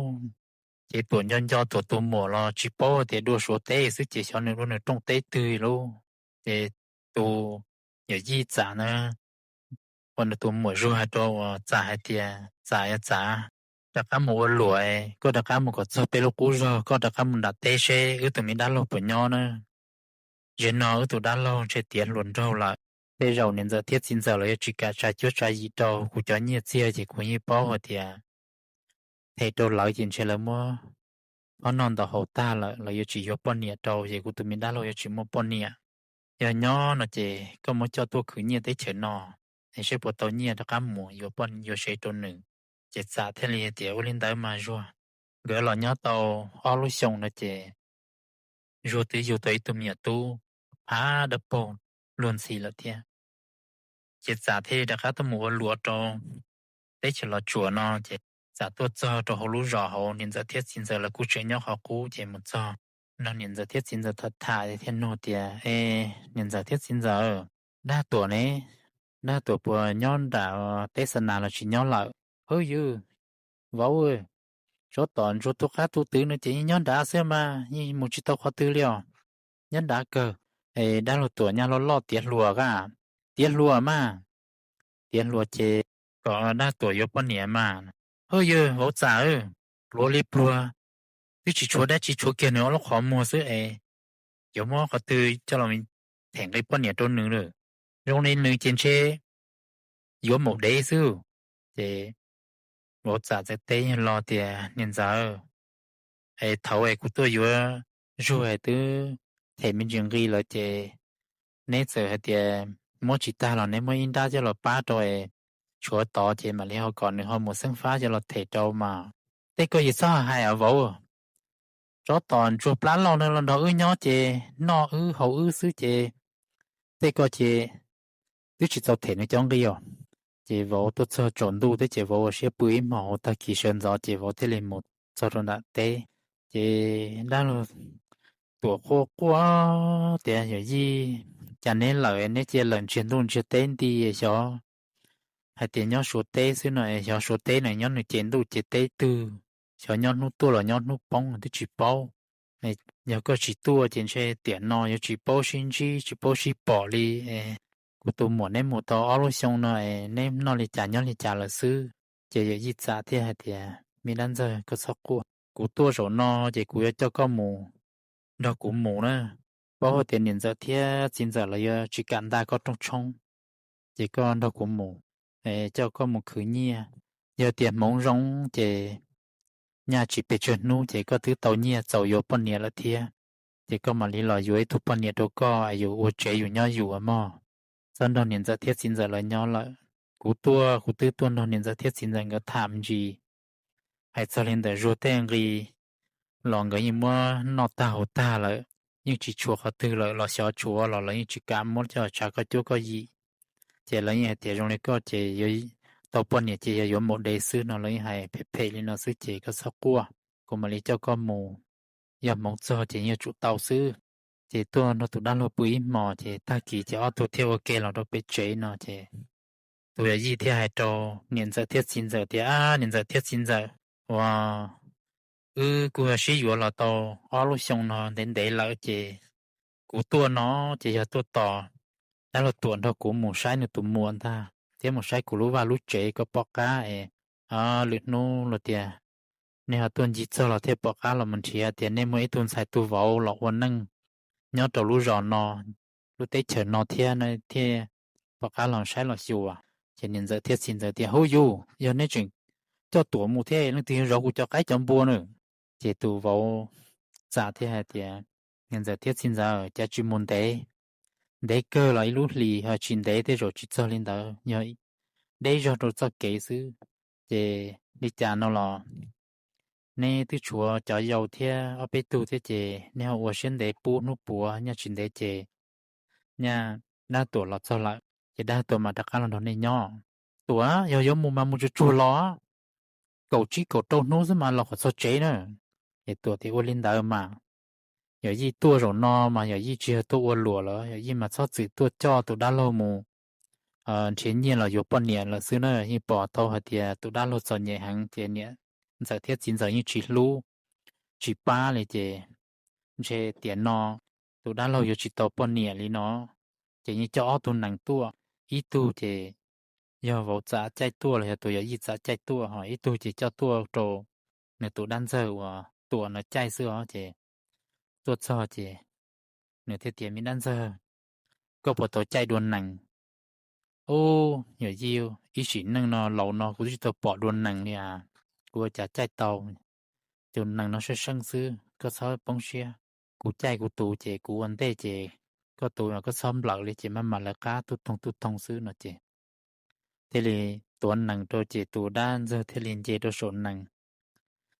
Ces Tuam nco nco Tuam tus muam los tsis paub tias dua Suav teb xwb ces xyov nws dua nws rooj teb twg lauj. Ces tus yawm yij Txam na, uas nws tus muam Zuag hais rau Txam hais tias, Txam, yog Txam, rov qab mus ua luam, koj rov qab mus kom txog peb lub qub zog, koj rov qab mus nram teb seb wb tus me dab laug puas nyob na. Zaum no wb tus dab laug ntshe tiav hluas nraug lawm. Tej zaum niam ntxawm thiab txiv ntxawm los yuav tsis kam tsa cuab tsa yim rau kuv cov nyiaj txiag ces kuv yeej paub hais tias them rau lawv ces ntshe lawv muab ob noj ntau haus tag lawm, lawv yuav tsis yuav poj niam rau ces kuv tus me dab laug yuav tsis muaj poj niam. Yog nyob no ces koj muab coj tuaj khwv nyiaj teb chaws no es seb puas tau nyiaj rov qab mus yuav poj yuav sev rau nws. Ces Txam thiaj li tias, Ua li ntawd mas Zuag. Nkawd los nyob tau ob lub xyoo no ces Zuag twb yug tau ib tug me nyuam tub phab dawb paug luag ntxhi lawm thiab. Ces Txam thiaj li rov qab tuaj mus ua luam rau teb chaws Los Tsuas no ces Txam tuaj txog rau hauv lub zos hauv niam ntxawm thiab txiv ntxawm lawv kuj tseem nyob qhov qub ces mus txog nrog niam ntxawm thiab txiv ntxawm tham tham thiaj nug tias, E, niam ntxawm thiab txiv ntxawm, dab Tuam ne, dab Tuam puas nyob nram teb xa nas los tsis nyob lawm? Hwb ywg, vauv, tsov tom ntsuag tu qab tu twv no ces yeej nyob nrad xwb mas yeej mus tsis tau qhov twg li os. Nyob nrad kawg. Es dab laug Tuam nyaj loj loj tiav hluas a, tiav hluas mas, tiav hluas ces kom dab Tuam yuav poj niam mas. Hwb ywg, vauv Txam, pluav li pluag, twb tsis tshuav dab tsi, tshuav kiag nws ob lub qhov muag xwb es yuav muab qhov twg coj los them nqi poj niam rau nws lawm? Zoo li nws ces ntshe yuav maum dev xwb. Ces vauv Txam txawm teb yawg laus tias, Niam ntxawm, es thaum es kuv tuaj yuav Zuag es twb them me ntsis nqi lawm ces neb txawm hais tias muab tsis tag los neb muab ib nrab coj los pab rau es tshuav tod ces mam li ho kom nws ho mus xeeb fab coj los them rau mas. Tej ko yog txhob hais os vauv. Tsov tom ntsuag plab loj no los nrog wb nyob ces noj wb haus wb xwb ces tej ko ces twb tsis txaus them nws cov nqi os. Ces vauv tuaj txog tsaus ntuj thiab ces vauv ua siab pw ib hmos hauv tag kis sawv ntxov ces vauv thiaj li mus txog rau nram teb. Ces dab laug Tuam quaj quaj tias, Yawm yij, cas neb lawm neb cia lawm ntsiag ntuj ntsiag teb nti, xyov hais tias nyob Suav teb xwb no es xyov Suav teb no nyob nws ces ntuj ces teb twg, xyov nyob hnub tuaj los nyob hnub poob twb tsis paub. Yog koj tsis tuaj ces ntshe tiam no yuav tsis paub sib ntsib tsis paub sib pom li. Kuv tus muam neb mus tau ob lub xyoo no es neb noj li cas nyob li cas lawm xwb? Ces yawm yij Txam thiaj hais tias, Me dab ntxawg, koj txhob quaj, kuv tuaj zaum no ces kuv yuav coj koj mus, nrog kuv mus na. Paub hais tias niam ntxawm thiab txiv ntxawm lawv yuav tsis kam nta koj rooj tshoob, ces koj nrog kuv mus, coj koj mus khwv nyiaj. Yog tias hmoov zoo ces nyaj tsis pes tsawg hnub ces koj twb tau nyiaj txaus yuav poj niam lawm thiab. Ces koj mam li los yuav ib tug poj niam rau koj es yus ua tsev yus nyob yus mog. Txhob nrog niam ntxawm thiab txiv ntxawm lawv nyob lawm. Kuv tuaj kuv twb tuaj nrog niam ntxawm thiab txiv ntxawm nkawd tham me ntsis, hais txog li ntawm Zuag tej nqi los nkawd yeej muab noj tag haus tag lawm, yeej tsis tshuav qhov twg lawm los xyov tshuav los lawv yeej tsis kam muab coj tsa koj cuab koj yim. Ces lawv yeej hais tias zoo li koj ces yuav tau poj niam ces yog yuav maum dev xwb no, lawv yeej hais phem phem li no xwb ces koj txhob quaj, kuv mam li coj koj mus. Yog hmoov txog ces yeej yuav tsum tau xwb. Ces tuaj nrog tus dab laug pw ib hmos ces tag kis ces ob tug thiaj ua ke los rau pem tsev no ces tus yawm yij thiaj hais rau niam ntxawm thiab txiv ntxawm tias, Ab, niam ntxawm thiab txiv ntxawm, uas wb kuj sib yuav los tau ob lub xyoo no ntev ntev lawm ces kuv tuaj no ces yog tuaj tos dab laug Tuam nrog kuv mus saib nws tus muam ntag thiab mus saib kuv lub vaj lub tsev kom pom qab es lwm hnub los tias nej ho tuaj ncig txog los thiaj pom qab los mus nrhiav tias nej muaj ib tug ntxhais tug vauv los ua neej nyob rau lub zos no, lub teb chaws no thiab, thiaj pom qab los saib los xyuas. Ces niam ntxawm thiab txiv ntxawm tias, Hub, yus yog nej tseem coj Tuam mus thiab leej twg yuav zov kuv cov qaib cov npua na? Ces tus vauv txawm thiaj hais tias, Niam ntxawm thiab txiv ntxawm, cas tsis mus ntev, ntev kawg los ib lub hlis ho tsis ntev, tej zaum tsis txog li ntawd, yog deb zog rau txoj kev xwb. Ces li cas no los neb twb tshuav cov yau thiab ob peb tug thiab ces nej ho ua siab ntev pub hnub puav, nyob tsis ntev ces nyaj dab Tuam los txog lawm ces dab Tuam mam rov qab los nrog nej nyob. Tuam, yog yuav mus mas mus tsuag tsuag los, kaum tsib kaum rau hnub xwb mas los kom txog tsev na. Ces Tuam tias, Ua li ntawd mas, yog yij tuaj zaum no mas yog yij tsis yog tuaj ua luam lawm, yog yij mas txhob txwm tuaj coj tus dab laug mus nrhiav nyiaj los yuav poj niam lawm xwb na. Yeej pom tau hais tias tus dab laug txom nyem heev ces niam ntxawm thiab txiv ntxawm yeej tsis hlub, tsis pab li ces ntshe tiam no tus dab laug yuav tsis tau poj niam li no. Ces yeej coj ob tug nees tuaj, ib tug ces yog vauv txav caij tuaj los yog tus yawm yij txav caij tuaj, ho ib tug ces coj tuaj rau nws tus dab ntxawg uas Tuam no caij xwb os. Ces tuaj txog ces nws thiaj tias, Me dab ntxawg, koj puas tau caij dua nees? Ub, yawm yij, ib sim neej no laus no kuv twb tsis tau pom dua nees li as, kuv ua cas caij tau? Tus nees no seej seej xwb, koj txhob poob siab. Kuv caij kuv tus ces kuv ua ntej ces koj tus koj txhob nplawm li ces maj mam lawv qab tub toog tub toog xwb no ces thiaj li tuav nees rau ces tus dab ntxawg thiaj li nce rau saum nees.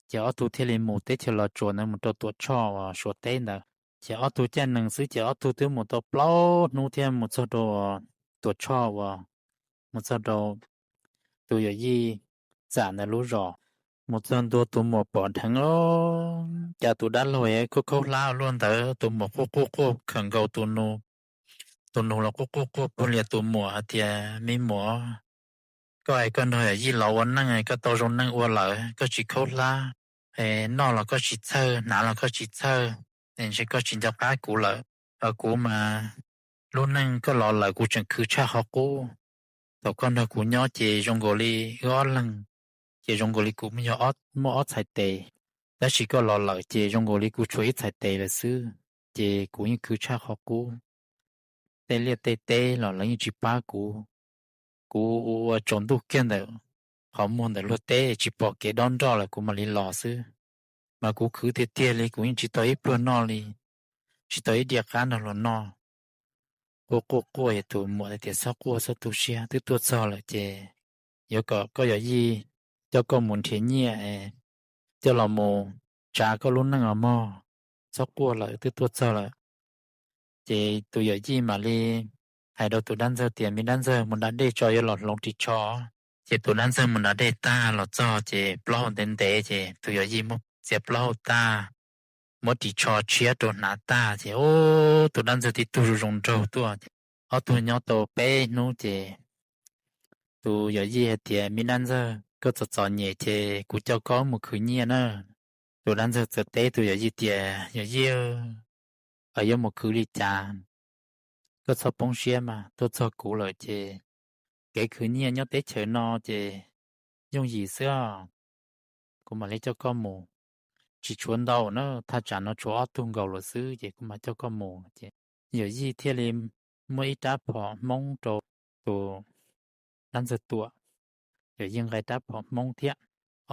Ces ob tug thiaj li mus teb chaws Los Tsuas ntawd mus rau Tuam Tshoj uas Suav teb ntawd. Ces ob tug caij nees xwb ces ob tug twb mus tau plaub hnub thiab mus txog rau Tuam Tshoj uas mus txog rau tus yawm yij txam ntawd lub zos. Mus txog ntua tus muam pom dheev os, cas tus dab laug khaub khaub hlab luaj ntawd, tus muam quaj quaj quaj khawm nkaus tus nus. Tus nus los quaj quaj quaj puag lias tus muam hais tias, Me muam, koj es koj nrog yawm yij los ua neej, koj tau zoo neej ua lawm, koj tsis khaub hlab, noj los koj tsis txhawj, hnav los koj tsis txhawj, ntshe koj tsis nco qab kuv lawm. Ho kuv mas lub neej koj los lawm kuv tseem khwv tshaj qhov qub. Thaum koj nrog kuv nyob ces zoo nkaus li wb ob leeg, ces zoo nkaus li kuv yog muaj ob txhais tes, tab sis koj los lawm ces zoo nkaus li kuv tshuav ib txhais tes lawm xwb, ces kuv yeej khwv tshaj qhov qub. Tej liaj tej teb los lawv yeej tsis pab kuv. Kuv ua tsaus ntuj kiag ntawm qhov muag ntawm luag teb tsis pom kev dob nroj lawm kuv mam li los xwb. Mas kuv khwv tiag tiag li kuv yeej tsis tau ib pluag noj li, tsis tau ib diav qab nrog luag noj. Quaj quaj quaj es tus muam tias, Txhob quaj, txhob tu siab, twb tuaj txog lawm ces yuav kom koj yawm yij coj koj mus nrhiav nyiaj es coj los mus tsav koj lub neej os mog. Txhob quaj lawm, twb tuaj txog lawm. Ces tus yawm yij mam li hais rau tus dab ntxawg tias, Me dab ntxawg, mus da dej tso, yuav los hloov ris tsho. Ces tus dab ntxawg mus da dej tag los txog ces plaub hau ntev ntev ces tus yawm yij muab txiav plaub hau tag, muab ris tsho tshiab rau hnav tag ces ub, tus dab ntxawg tib tug zoo zoo nraug tuaj. Ob tug nyob tau peb hnub ces tus yawm yij hais tias, Me dab ntxawg, koj txom txom nyem ces kuv coj koj mus khwv nyiaj na. Tus dab ntxawg txawm teb tus yawm yij tias, Yawm yij, yuav mus khwv li cas? Koj txhob poob siab mas, tuaj txog kuv lawm ces kev khwv nyiaj nyob teb chaws no ces yooj yim xwb os. Kuv mam li coj koj mus. Tsis tshuav ntau na, thaj tsam no tshuav ob tug nkaus lawm xwb ces kuv mam coj koj mus. Ces yawm yij thiaj li muaj ib rab phom Hmoob rau tus dab ntxawg Tuam. Yawm yij nqa rab phom Hmoob thiab.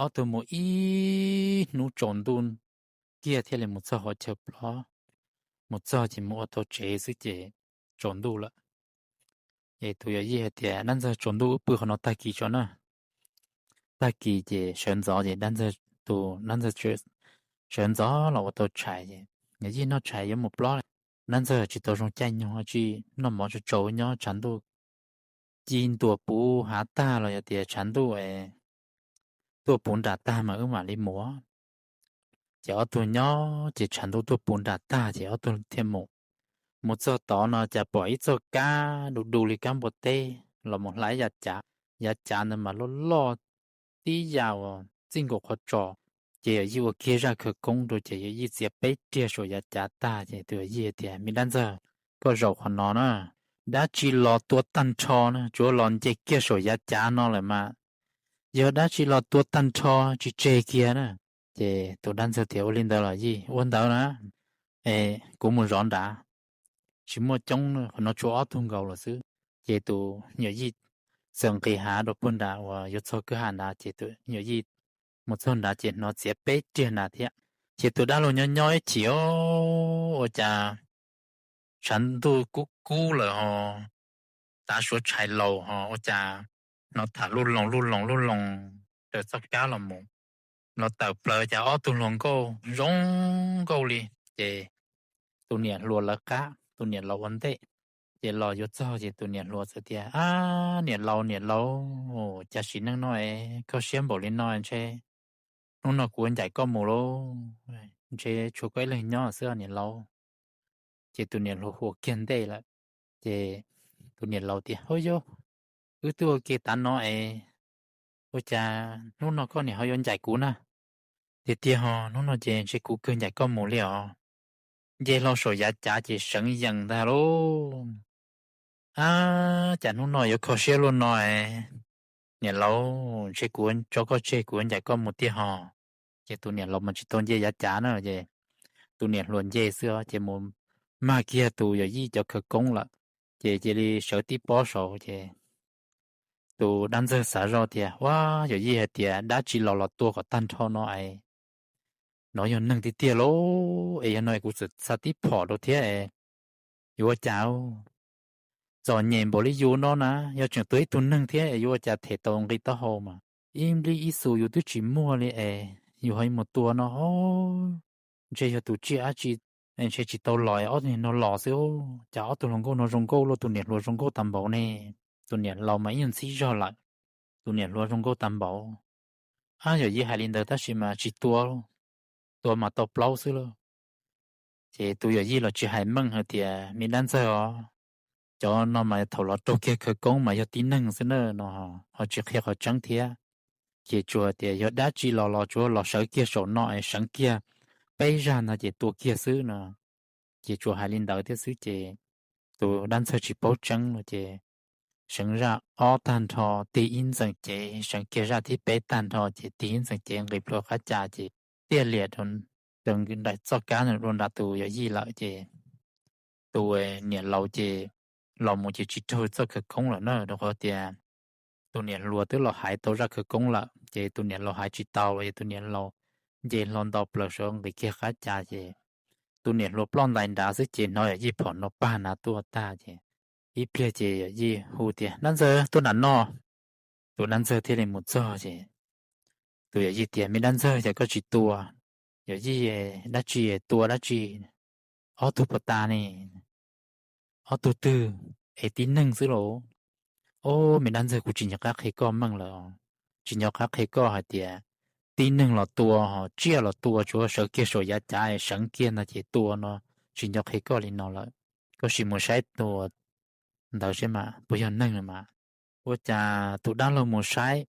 Ob tug mus ib hnub tsaus ntuj kiag thiaj li mus txog hauv chaw plab. Mus txog ces mus ua tau tsev xwb ces tsaus ntuj lawm. Es tus yawm yij hais tias, Dab ntxawg, tsaus ntuj wb pw qhov no tag kis tso na. Tag kis ces sawv ntxov ces dab ntxawg, tus dab ntxawg sawv ntxov los ua tau tshais ces, Yawm yij, noj tshais yuav mus plob. Dab ntxawg, tsis tau zoo caij nyoog, tsis noj mov tso tsau, nyob tshav ntuj ci ntua puv hav tag los yog tias tshav ntuj tuaj puv nram tag mas wb mam li mus. Ces ob tug nyob ces tshav ntuj tuaj puv nram tag ces ob tug thiaj mus. Mus txog tod no cas pom ib txoj kab du du li kab npua teb los mus hla ib yav cav. Yav cav ntawd mas loj loj tib yam uas txij nkaus qhov tsos. Ces yawm yij ua kiag zaj khawv koob rau ces yawm yij txiav peb riag saum yav cav tag ces tus yawm yij tias, Me dab ntxawg, koj zaum qhov no na, dab tsi los tua tag nrho na, tsuav los nce kiag saum yav cav no lawm mas, yog dab tsi los tua tag nrho tsis tseg kiag na. Ces tus dab ntxawg tias, Ua li ntawd los yij, ua ntawd na, es kuv mus zov nrad, tsis muaj coob, qhov no tsuas ob tug nkaus lawm xwb. Ces tus yawm yij txawm nqis hav rau puag nram uas yuav txog kwj ha nrad, ces tus yawm yij mus txog nrad ces hnov txiav peb riag nrad thiab. Ces tus dab laug nyob nyob ib chim, ua cas tshav ntuj kub kub lawm ho tav suav tshais laus ho ua cas hnov tham lub loos lub loos lub loos raws txoj kab los mus, los tawm plaws cas ob tug hluas nkauj zoo nkauj li. Ces tus niam hluas lawv qab, tus niam laus ua ntej. Ces los yuav txog ces tus niam hluas txawm tias, Ab, niam laus, niam laus, cas sim neej no es kho siab npaum li no ntshe hnub no kuv ua ncaim koj mus lauj, ntshe tshuav koj ib leeg nyob xwb niam laus. Ces tus niam hluas hu kiag ntej lawm. Ces tus niam laus tias, Hub yub, wb twb ua ke tav no es ua cas hnub no koj niam ho yuav ncaim kuv na? Tiag tiag ho, hnub no ces ntshe kuv kawg ncaim koj mus li os. Nce hlo saum yav cav ces seev yees ntag lauj. Ab, cas hnub no yuav kho siab luaj no es, niam laus, ntshe kuv tso koj tseg kuv yuav ncaim koj mus tiag ho. Ces tus niam laus mas tsis tau nce yav cav na, ces tus niam hluas nce xwb ces mus mag kiag tus yawm yij cov khawv koob lawm. Ces cia li sawv tib pob saud ces tus dab ntxawg xav zoj tias, Ua, yawm yij hais tias dab tsi los los tua kom tag nrho no es, nov yog neeg tiag tiag lauj, es yog no es kuv txawm xa tib phom rau thiab es yuav ua cas? Txom nyem npaum li yus no na, yog tseem tua ib tug neeg thiab es yuav ua cas them tau nqi taub hau mas ib nplij ib xus yus twb tsis muaj li es yus ho mus tua no, ntshe yog tus tsiaj dab tsi ntshe tsis tau los es ob tug no los xwb. Cas ob tug hluas nkauj no zoo nkauj luaj, tus niam hluas zoo nkauj tag npaum ne. Tus niam laus mas ib nyuag ntxhib zog lawm, tus niam hluas zoo nkauj tag npaum. Ab, yawm yij hais li ntawd tab sis mas tsis tua, tua mas tau plaub xwb lauj. Ces tus yawm yij los tsis hais meej hais tias, Me dab ntxawg os, cov no mas thaum los raug kiag khawv koob mas yog tib neeg xwb na no, ho tsis qhia qhov tseeb thiab. Ces tsuas tias yog dab tsi los los tsuav los sawv kiag saum no es seev kiag peb zag ntag ces tua kiag xwb no. Ces tsuas hais li ntawd thiab xwb ces tus dab ntxawg tsis paub tseeb no ces seev zaj ob tag nrho tig ib ntxeem cev, seev kiag zaj thib peb tag nrho ces tig ib ntxeem cev nqis plhuav qab cas ces tiaj liam rau nram txoj kab rau nram tus yawm yij lawm ces tus niam laus ces los mus ces tsis raug txoj khawv koob lawm na, rau qhov tias tus niam hluas twb los hais tau zaj khawv koob lawm ces tus niam laus hais tsis tau los ces tus niam laus nce hlo nto plaws saud nqis kiag qab cas ces tus niam hluas ploj ntais nrad xwb ces hnov yawm yij phom no pag nrad tuaj tag ces ib pliag ces yawm yij hu tias, Dab ntxawg, tuaj nram no. Tus dab ntxawg thiaj li mus txog ces tus yawm yij tias, Me dab ntxawg, cas koj tsis tua? Yawm yij, dab tsi tua dab tsi? Ob tug puas tas ne? Ob tug twg es tib neeg xwb lauj? Ob, me dab ntxawg, kuv tsis nco qab qhia koj meej lawm, tsis nco qab qhia koj hais tias tib neeg los tua, tsiaj los tua, tsuav sawv kiag saum yav cav seev kiag ntag ces tua no, tsis nco qhia koj li no lawm. Koj sim mus saib tus ntawd saib mas puas yog neeg mas. Ua cas tus dab laug mus saib,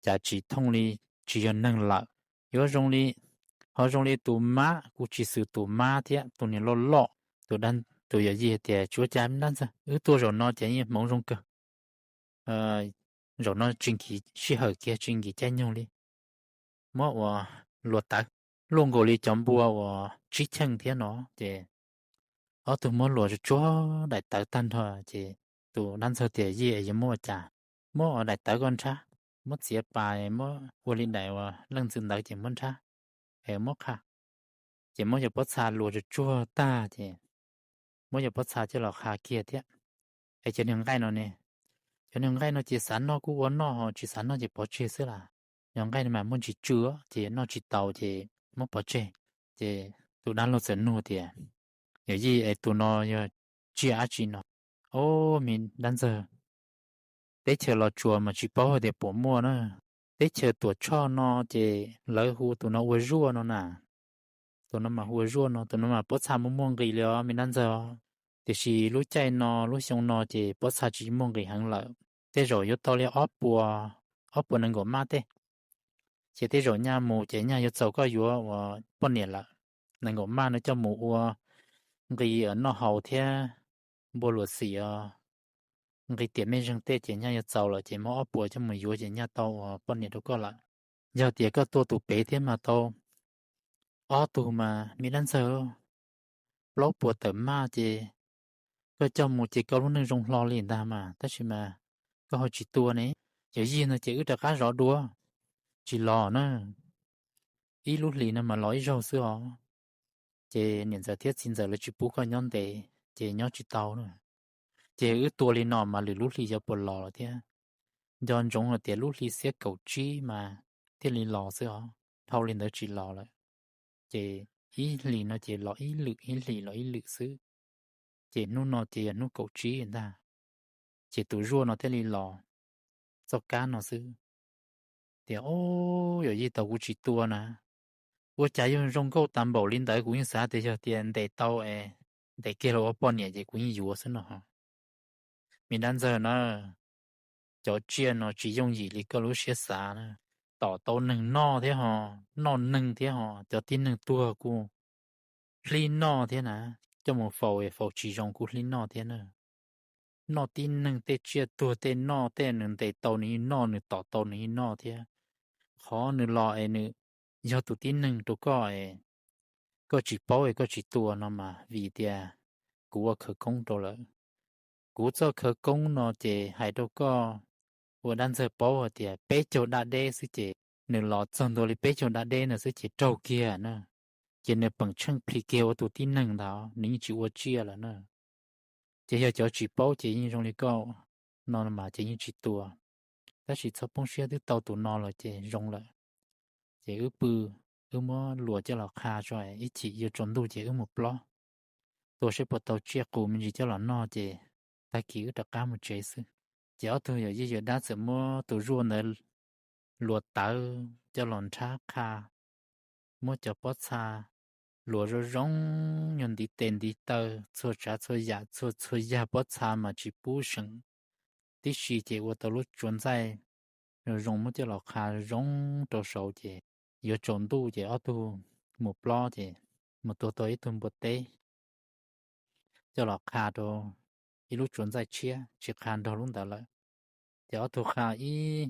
cas tsis thooj li, tsis yog neeg lawm. Yuav zoo li, ho zoo li tus mab, kuv tsis xwm tus mab thiab tus niag loj loj. Tus yawm yij tias, Tsis ua cas, me dab ntxawg, wb tuaj zaum no ces yeej hmoov zoo kawg. Zaum no tsis nkim sij hawm kiag, tsis nkim caij nyoog li. Muab ua luas tawv, luaj nkaus li cov npua uas tsib cheej thiab no ces ob tug muab luas tsuag tsuag daim tawv tag nrho ces tus dab ntxawg tias, Yij, yuav muab ua cas? Muab ua daim tawv koj nrhab, muab txiav pas, muab ua li daim uas leej ntxwv ntawd ces muab nrhab, es muab qha, ces muab cov pob txha luas tsuag tsuag tag ces muab cov pob txha coj los qha kiag thiab. Es cov niag nqaij no ne, cov niag nqaij no ces xav noj kuj ua noj, tsis xav noj ces pov tseg xwb las. Niag nqaij no mas muaj ntsis tsw ces noj tsis taus ces muab pov tseg. Ces tus dab laug txawm nug tias, Yawm yij, es tus no yog tsiaj dab tsi no? Ob, me dab ntxawg, teb chaws Los Tsuas mas tsis paub hais tias puas muaj na. Teb chaws Tuam Tshoj no ces lawv hu tus no ua zuaj no na. Tus no mas hu ua zuaj no, tus no mas pob txha muaj muaj nqis li os me dab ntxawg. Tiam sis lub caij no lub xyoo no ces pob txha tsis muaj nqis heev lawm, tej zaum yuav tau li ob puas, ob puas nees nkaum maj tej. Ces tej zaum nyaj mus ces nyaj yuav txaus koj yuav ua poj niam lawm. Nees nkaum maj no coj mus ua nqi noj haus thiab npua luam xim os. nqi tiam mej zeeg tej ces nyaj yuav txaus lawm ces muab ob puas coj mus yuav ces nyaj tau ua poj niam rau koj lawm. Yog tias koj tua tus pem thiab mas tau ob tug mas me dab ntxawg, plaub puas tawm maj ces koj coj mus ces koj lub neej zoo hlo li ntag mas, tab sis mas koj ho tsis tua ne. Yawm yij no ces wb rov qab zov dua, tsis los na, ib lub hlis no mas los ib zaug xwb os. Ces niam ntxawm thiab txiv ntxawm lawv tsis pub koj nyob ntev ces nyob tsis tau na. Ces wb tua li no mas lwm lub hli yuav puas los lawm thiab. Nco ntsoov hais tias lub hli xiab kaum tsib mas thiaj li los xwb os, dhau li ntawd tsis los lawm. Ces ib hlis no ces los ib lwm, ib hlis los ib lwm xwb. Ces hnub no ces yog hnub kaum tsib ntag, ces tus zuaj no thiaj li los txoj kab no xwb. Tias, Ob, yawm yij, tau kuv tsis tua na, ua cas yuav zoo nkauj tas npaum li ntawd, kuv yeej xav tias yog tias ntes tau es ntes kiag los ua poj niam ces kuv yeej yuav xwb no. Me dab ntxawg na, cov tsiaj no tsis yooj yim li koj lub siab xav na. Tom tau neeg noj thiab ho, noj neeg thiab ho, cov tib neeg tuag kuj hlib noj thiab na, coj mus faus faus tsis zoo kuj hlib noj thiab na. Noj tib neeg, tej tsiaj tuag tej noj, tej nws ntes tau nws yeej noj, nws tom tau nws yeej noj thiab. Qhov nws los es nws yog tus tib neeg rau koj es koj tsis paub es koj tsis tua no mas vim tias kuv ua khawv koob rau lawm. Kuv txoj khawv koob no ces hais rau koj ua dab ntxawg paub hais tias peb caug daj deb xwb ces nws los txog ntua li peb caug daj deb no xwb ces raug kiag na, ces nws peem tsheej plhis kiag ua tus tib neeg ntag, nws yeej tsis ua tsiaj lawm na. Ces yog cov tsis paub ces yeej zoo li koj no mas ces yeej tsis tua. Tab sis txhob poob siab, twb tau tus no los ces zoo lawm. Ces wb pw, wb muab luas coj los qha tso, ib chim yuav tsaus ntuj ces wb mus plob, tua seb puas tau tsiaj qus me ntsis coj los noj ces tag kis wb rov qab mus tsev xwb. Ces ob tug yawm yij yawm dab txawm muab tus zuaj ntawd luas tawv coj los nrhab qha, muab cov pob txha luas zoo zoo, yog ntiv tes ntiv taw, txhua tsav txhua yam, txhua txhua yag pob txha mas tsis pub seem tib si ces ua tau lub tsuas ntxaij zoo zoo muab coj los qha zoo rau saud ces yuav tsaus ntuj ces ob tug mus plob ces mus tua tau ib tug npua teb coj los qha rau ib lub tsuas ntxaij tshiab, tsis qha nrog lub ntawd lawm. Ces ob tug qha ib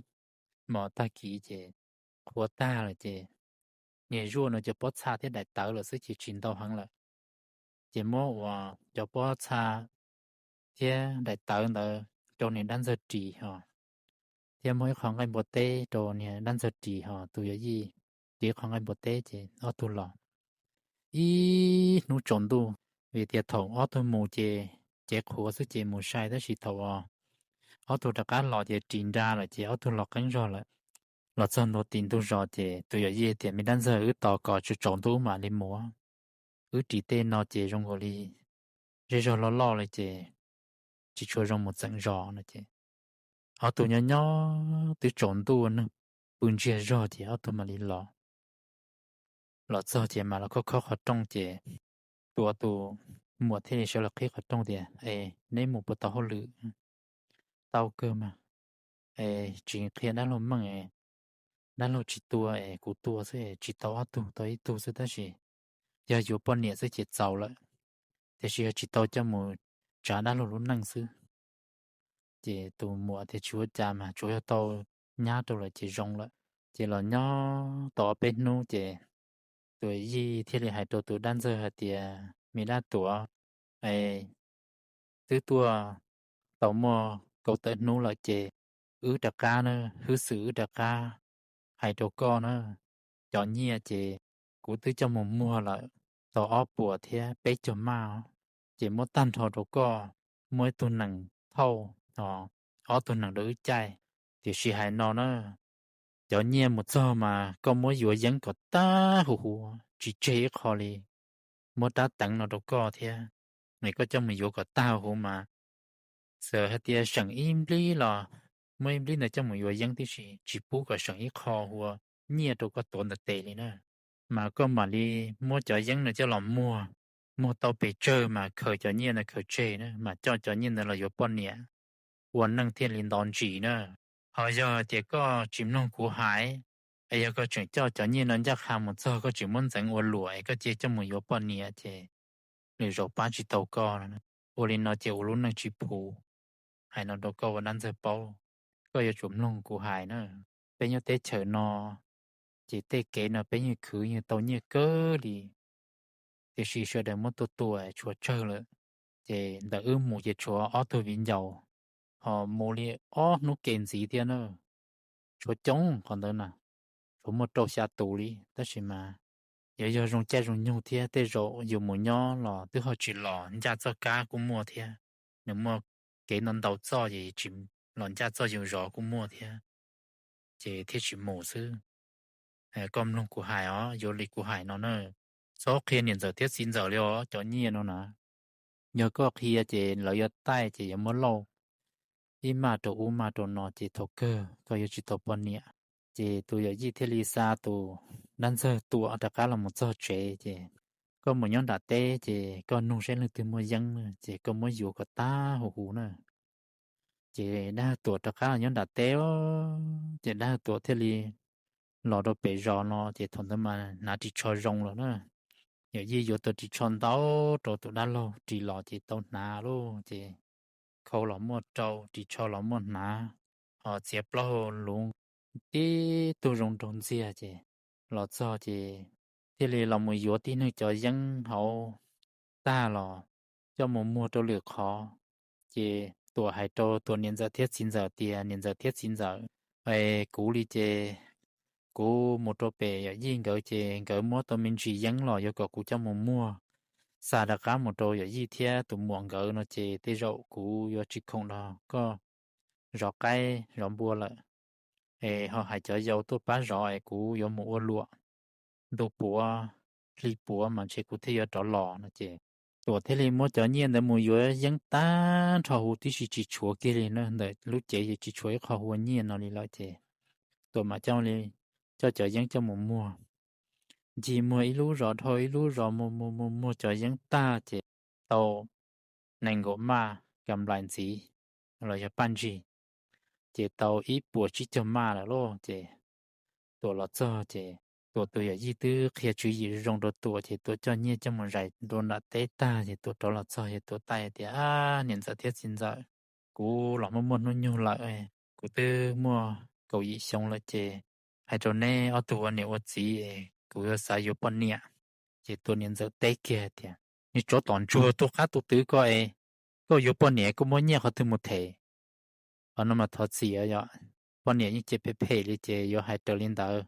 hmos tag kis ces qhuav tag lawm ces niag zuaj no cov pob txha thiab daim tawv lawm xwb ces tsis ntau heev lawm. Ces muab ua cov pob txha thiab daim tawv ntawd rau niag dab ntxawg ris ho, thiab muab ib qho nqaij npua teb rau niag dab ntxawg ris ho tus yawm yij ces ib qho nqaij npua teb ces ob tug los ib hnub tsaus ntuj, vim tias thaum ob tug mus ces cev qhuav xwb ces mus sai, tab sis thaum ob tug rov qab los ces ris nra lawm ces ob tug los qeeb zog lawm. Los txog ntua tim ntug zos ces tus yawm yij tias, Me dab ntxawg, wb tos kom tsaus tsaus ntuj mam li mus, wb ris tej no ces zoo nkaus li zej zog loj loj li ces tsis tshua zoo mus txeem zos no ces ob tug nyob nyob twb tsaus ntuj neeg pw ntsiag zog ces ob tug mam li los. Los txog ces mam los khob khob qhov rooj ces tus, tus muam thiaj li sawv los qhib qhov rooj tias, Es neb mus puas tau hauj lwm? Tau kawg mas, es tsis qhia dab laug meej, dab laug tsis tua es kuv tua xwb, tsis tau ob tug, tau ib tug xwb, tab sis yog yuav poj niam xwb ces txaus lawm, tiam sis yog tsis tau coj mus tsav dab laug lub neej xwb. Ces tus muam tias, Tsis ua cas mas, tsuas yog tau nyab rau lawm ces zoo lawm. Ces los nyob tau ob peb hnub ces tus yij thiaj li hais rau tus dab ntxawg hais tias, Me dab tuam, es twb tuaj tau muaj kaum tawm hnub lawm ces wb rov qab na, hwj xwm wb rov qab hais rau koj na, cov nyiaj ces kuv twb coj mus muag lawm tau ob puas thiab peb caug maj, ces muab tag nrho rau koj, muab ib tug nees thauj, ob tug nees rau wb caij. Tiam sis hais no na, cov nyiaj mus txog mas koj muab yuav yeeb kom tag huv huv tsis tseg ib qho li. Muab rab teev no rau koj thiab, es koj coj mus yuav kom tag huv mas, txawm hais tias seem ib nplib los muab ib nplib ntawd coj mus yuav yeeb tib si, tsis pub kom seem ib qho ua nyiaj rau koj tuav ntawm tes li na. Mas koj mam li muab cov yeeb no coj los muag, muag tau pes tsawg mas khaws cov nyiaj ntawd khaws tseg na, mas coj cov nyiaj ntawd los yuav poj niam, ua neej thiaj li nto ntsis na. Ho yog tias koj tsis mloog kuv hais, es yog koj tseem coj cov nyiaj no ncaj qha mus txog koj tseem muab ntxeev ua luam es koj cia coj mus yuav poj niam ces lwm zaus pab tsis tau koj. Ua li no ces ua lub neej tsis puv. hais no rau koj ua dab ntxawg paub, koj yuav tsum mloog kuv hais na. Peb nyob teb chaws no ces tej kev no peb yeej khwv yeej tau nyiaj kawg li, tiam sis sawv daws muab tua tua tshuav tsawg lawm. Ces ntawm wb mus ces tshuav ob tug viv ncaus, ho mus li ob hnub ke ntxiv thiab na, tshuav coob qhov ntawd na, tshuav muaj rau xya tus li. Tab sis mas yuav yog zoo caij zoo nyoog thiab, tej zaum yus mus nyob los twb ho tsis los ncaj txoj kab kuj muaj thiab. Nws muaj kev ntau ntau txoj ces tsis los ncaj txoj yus zov kuj muaj thiab, ces thiaj tsis mus xwb. Koj mloog kuv hais os, yuav li kuv hais no na, txhob qhia niam ntxawm thiab txiv ntxawm li os cov nyiaj no na. Yog koj qhia ces lawv yuav taij ces yuav muab lauj ib maj rau ub maj rau no ces thaum kawg koj yuav tsis tau poj niam. Ces tus yawm yij thiaj li xa tus dab ntxawg Tuam rov qab los mus txog tsev ces, koj mus nyob nram teb ces koj nug saib leej twg muaj yeeb na ces koj muab yuav kom tag huv huv na. Ces dab Tuam rov qab los nyob nram teb, ces dab Tuam thiaj li los rau pem zos no ces thaum ntawd mas hnav ris tsho zoo lawm na. Yawm yij yuav tau ris tsho ntau rau tus dab laug ris los ces tau hnav lauj ces khau los muaj rau, ris tsho los muaj hnav, ho txiav plaub hau luv tib tug zoo nraug ntxiag ces los txog ces thiaj li los mus yuav tib neeg cov yeeb hauv tag los coj mus muag rau lwm qhov. Ces Tuam hais rau Tuam niam ntxawm thiab txiv ntxawm tias, niam ntxawm thiab txiv ntxawm, es kuv li ces kuv mus rau pem yawm yij nkawd ces nkawd muab tau me ntsis yeeb los yuav kom kuv coj mus muag xa rov qab mus rau yawm yij thiab tus muam nkawd no ces tej zaum kuv yuav tsis khoom nrog koj zov qaib zov npua lawm. Es ho hais cov yau tuaj pab zov es kuv yuav mus ua luam ntu puav hli puav mas ntshe kuv thiaj yuav rov los no ces Tuam thiaj li muab cov nyiaj ntawd mus yuav yeeb tag nrho huv tib si tsis tshuav kiag li na, ntawm lub cev ces tsis tshuav ib qho hu ua nyiaj no li lawm ces Tuam mam coj li coj cov yeeb coj mus muag. Ncig muag ib lub zos dhau ib lub zos mus mus mus muag cov yeeb tag ces tau nees nkaum maj kam nplaim ntxiv los yog paj ntsig, ces tau ib puas tsib caug maj lawm lauj. Ces Tuam los txog ces Tuam tus yawm yij twb qhia tswv yim zoo rau Tuam ces Tuam coj nyiaj coj mus zais rau nram teb tag ces Tuam rov los txog ces Tuam taij tias, niam ntxawm thiab txiv ntxawm, kuv los muaj muaj hnub nyoog lawm, kuv twb muaj kaum yim xyoo lawm ces hais rau neb ob tug ua niam ua txiv, kuv yuav xav yuav poj niam. Ces Tuam niam ntxawm teb kiag tias, niag tsov tom ntsuag, tus qab tus twv ko es koj yuav poj niam koj muab nyiaj qhov twg mus them? Qhov no mas thov txim os, yog poj niam yeej cia phem phem li ces yuav hais raws li ntawd,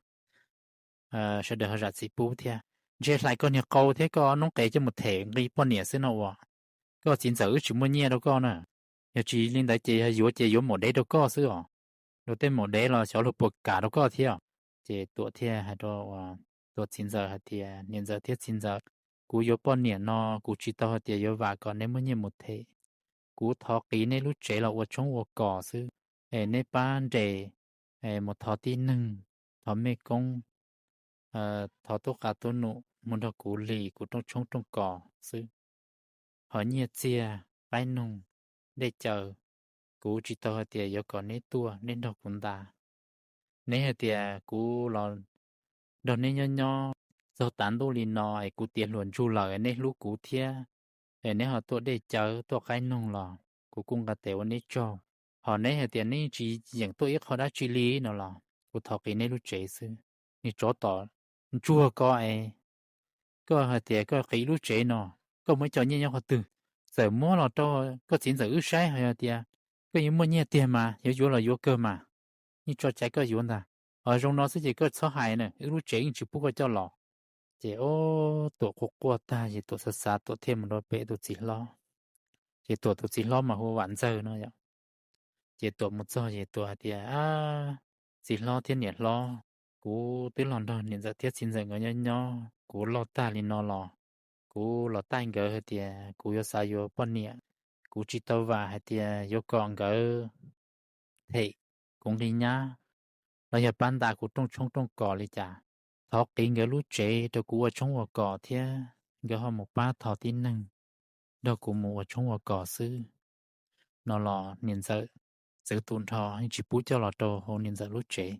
sawv daws ho zam txim pub thiab. Ntshe hlais koj niag qau thiab koj noob qes coj mus them nqi poj niam xwb no uas, koj txiv ntxawm wb tsis muaj nyiaj rau koj na. Yog tsis li ntawd ces yog yuav ces yuav maum dev rau koj xwb os, luag tej maum dev los xyov luag puas kam rau koj thiab. Ces Tuam thiaj hais rau Tuam txiv ntxawm hais tias, niam ntxawm thiab txiv ntxawm, kuv yuav poj niam no kuv tsis tau hais tias yuav vam kom neb muab nyiaj mus them. Kuv thov qiv neb lub tsev los ua tshoob ua kos xwb, es neb pab nres mus thov tib neeg, thov mej koob, thov tub qa tub num mus nrog kuv lis kuv rooj tshoob rooj kos xwb. Ho nyiaj txiag, qaib noog, dej cawv, kuv tsis tau hais tias yuav kom neb tuaj neb nrog kuv nta. Neb hais tias kuv los nrog neb nyob nyob txog tav ntuj li no es kuv tiav hluas ntsug lawm neb hlub kuv thiab, es neb ho tuaj dej cawv tuaj qaib noog los kuv kuj nqa tes ua neb tsaug. Ho neb hais tias neb tsis yeem tuaj ib qho dab tsi li no los kuv thov qiv neb lub tsev xwb. Niag tsov tom ntsuag ko es, koj hais tias koj qiv lub tsev no, koj muaj ib co nyiaj nyob qhov twg? Txawm muab los rau koj txiv ntxawm wb saib ho yog tias koj yeej muaj nyiaj tiag mas yuav yuav los yuav kawg mas, yeej tso cai koj yuav ntag. Ho zoo no xwb ces koj txhob hais na, wb lub tsev yeej tsis pub koj coj los. Ces ob Tuam quaj quaj tag ces Tuam xav xav Tuam thiaj mus rau pem tus txiv hlob. Ces Tuam tus txiv hlob mas hu ua Vam Ntxawg no yom. Ces Tuam mus txog ces Tuam hais tias, txiv hlob thiab niam hlob, kuv twb los nrog niam ntxawm thiab txiv ntxawm nkawd nyob nyob, kuv loj tag li no los kuv los taij nkawd hais tias kuv yuav xav yuav poj niam, kuv tsis tau vam hais tias yuav kom nkawd them kuv nqi nyab los yog pab nta kuv rooj tshoob rooj kos li cas. Thov qiv nkawd lub tsev rau kuv ua tshoob ua kos thiab nkawd ho mus pab thov tib neeg nrog kuv mus ua tshoob ua kos xwb no los niam ntxawm txwv tu nrho yeej tsis pub coj los rau hauv niam ntxawm lub tsev,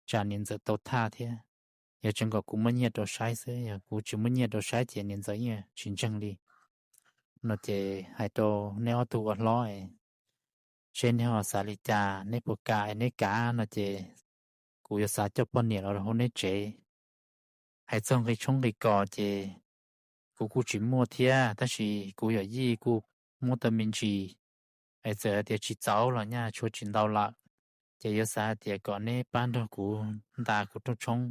tsam niam ntxawm tau thaj thiab. Yog tseev kom kuv muaj nyiaj rau saib xwb, yog kuv tsis muaj nyiaj rau saib ces niam ntxawm yeej tsis ntseeg li no. Ces hais rau neb ob tug ua hlob es seb neb ho xav li cas, neb puas kam, neb kam no ces kuv yuav xav coj poj niam los rau hauv neb tsev. Hais txog nqi tshoob nqi kos ces kuv kuj tsis muaj thiab, tab sis kuv yawm yij kuj muab tau me ntsis, es txawm hais tias tsis txaus los nyaj tshuav tsis ntau lawm, ces yuav xav hais tias kom neb pab nrog kuv nta kuv rooj tshoob.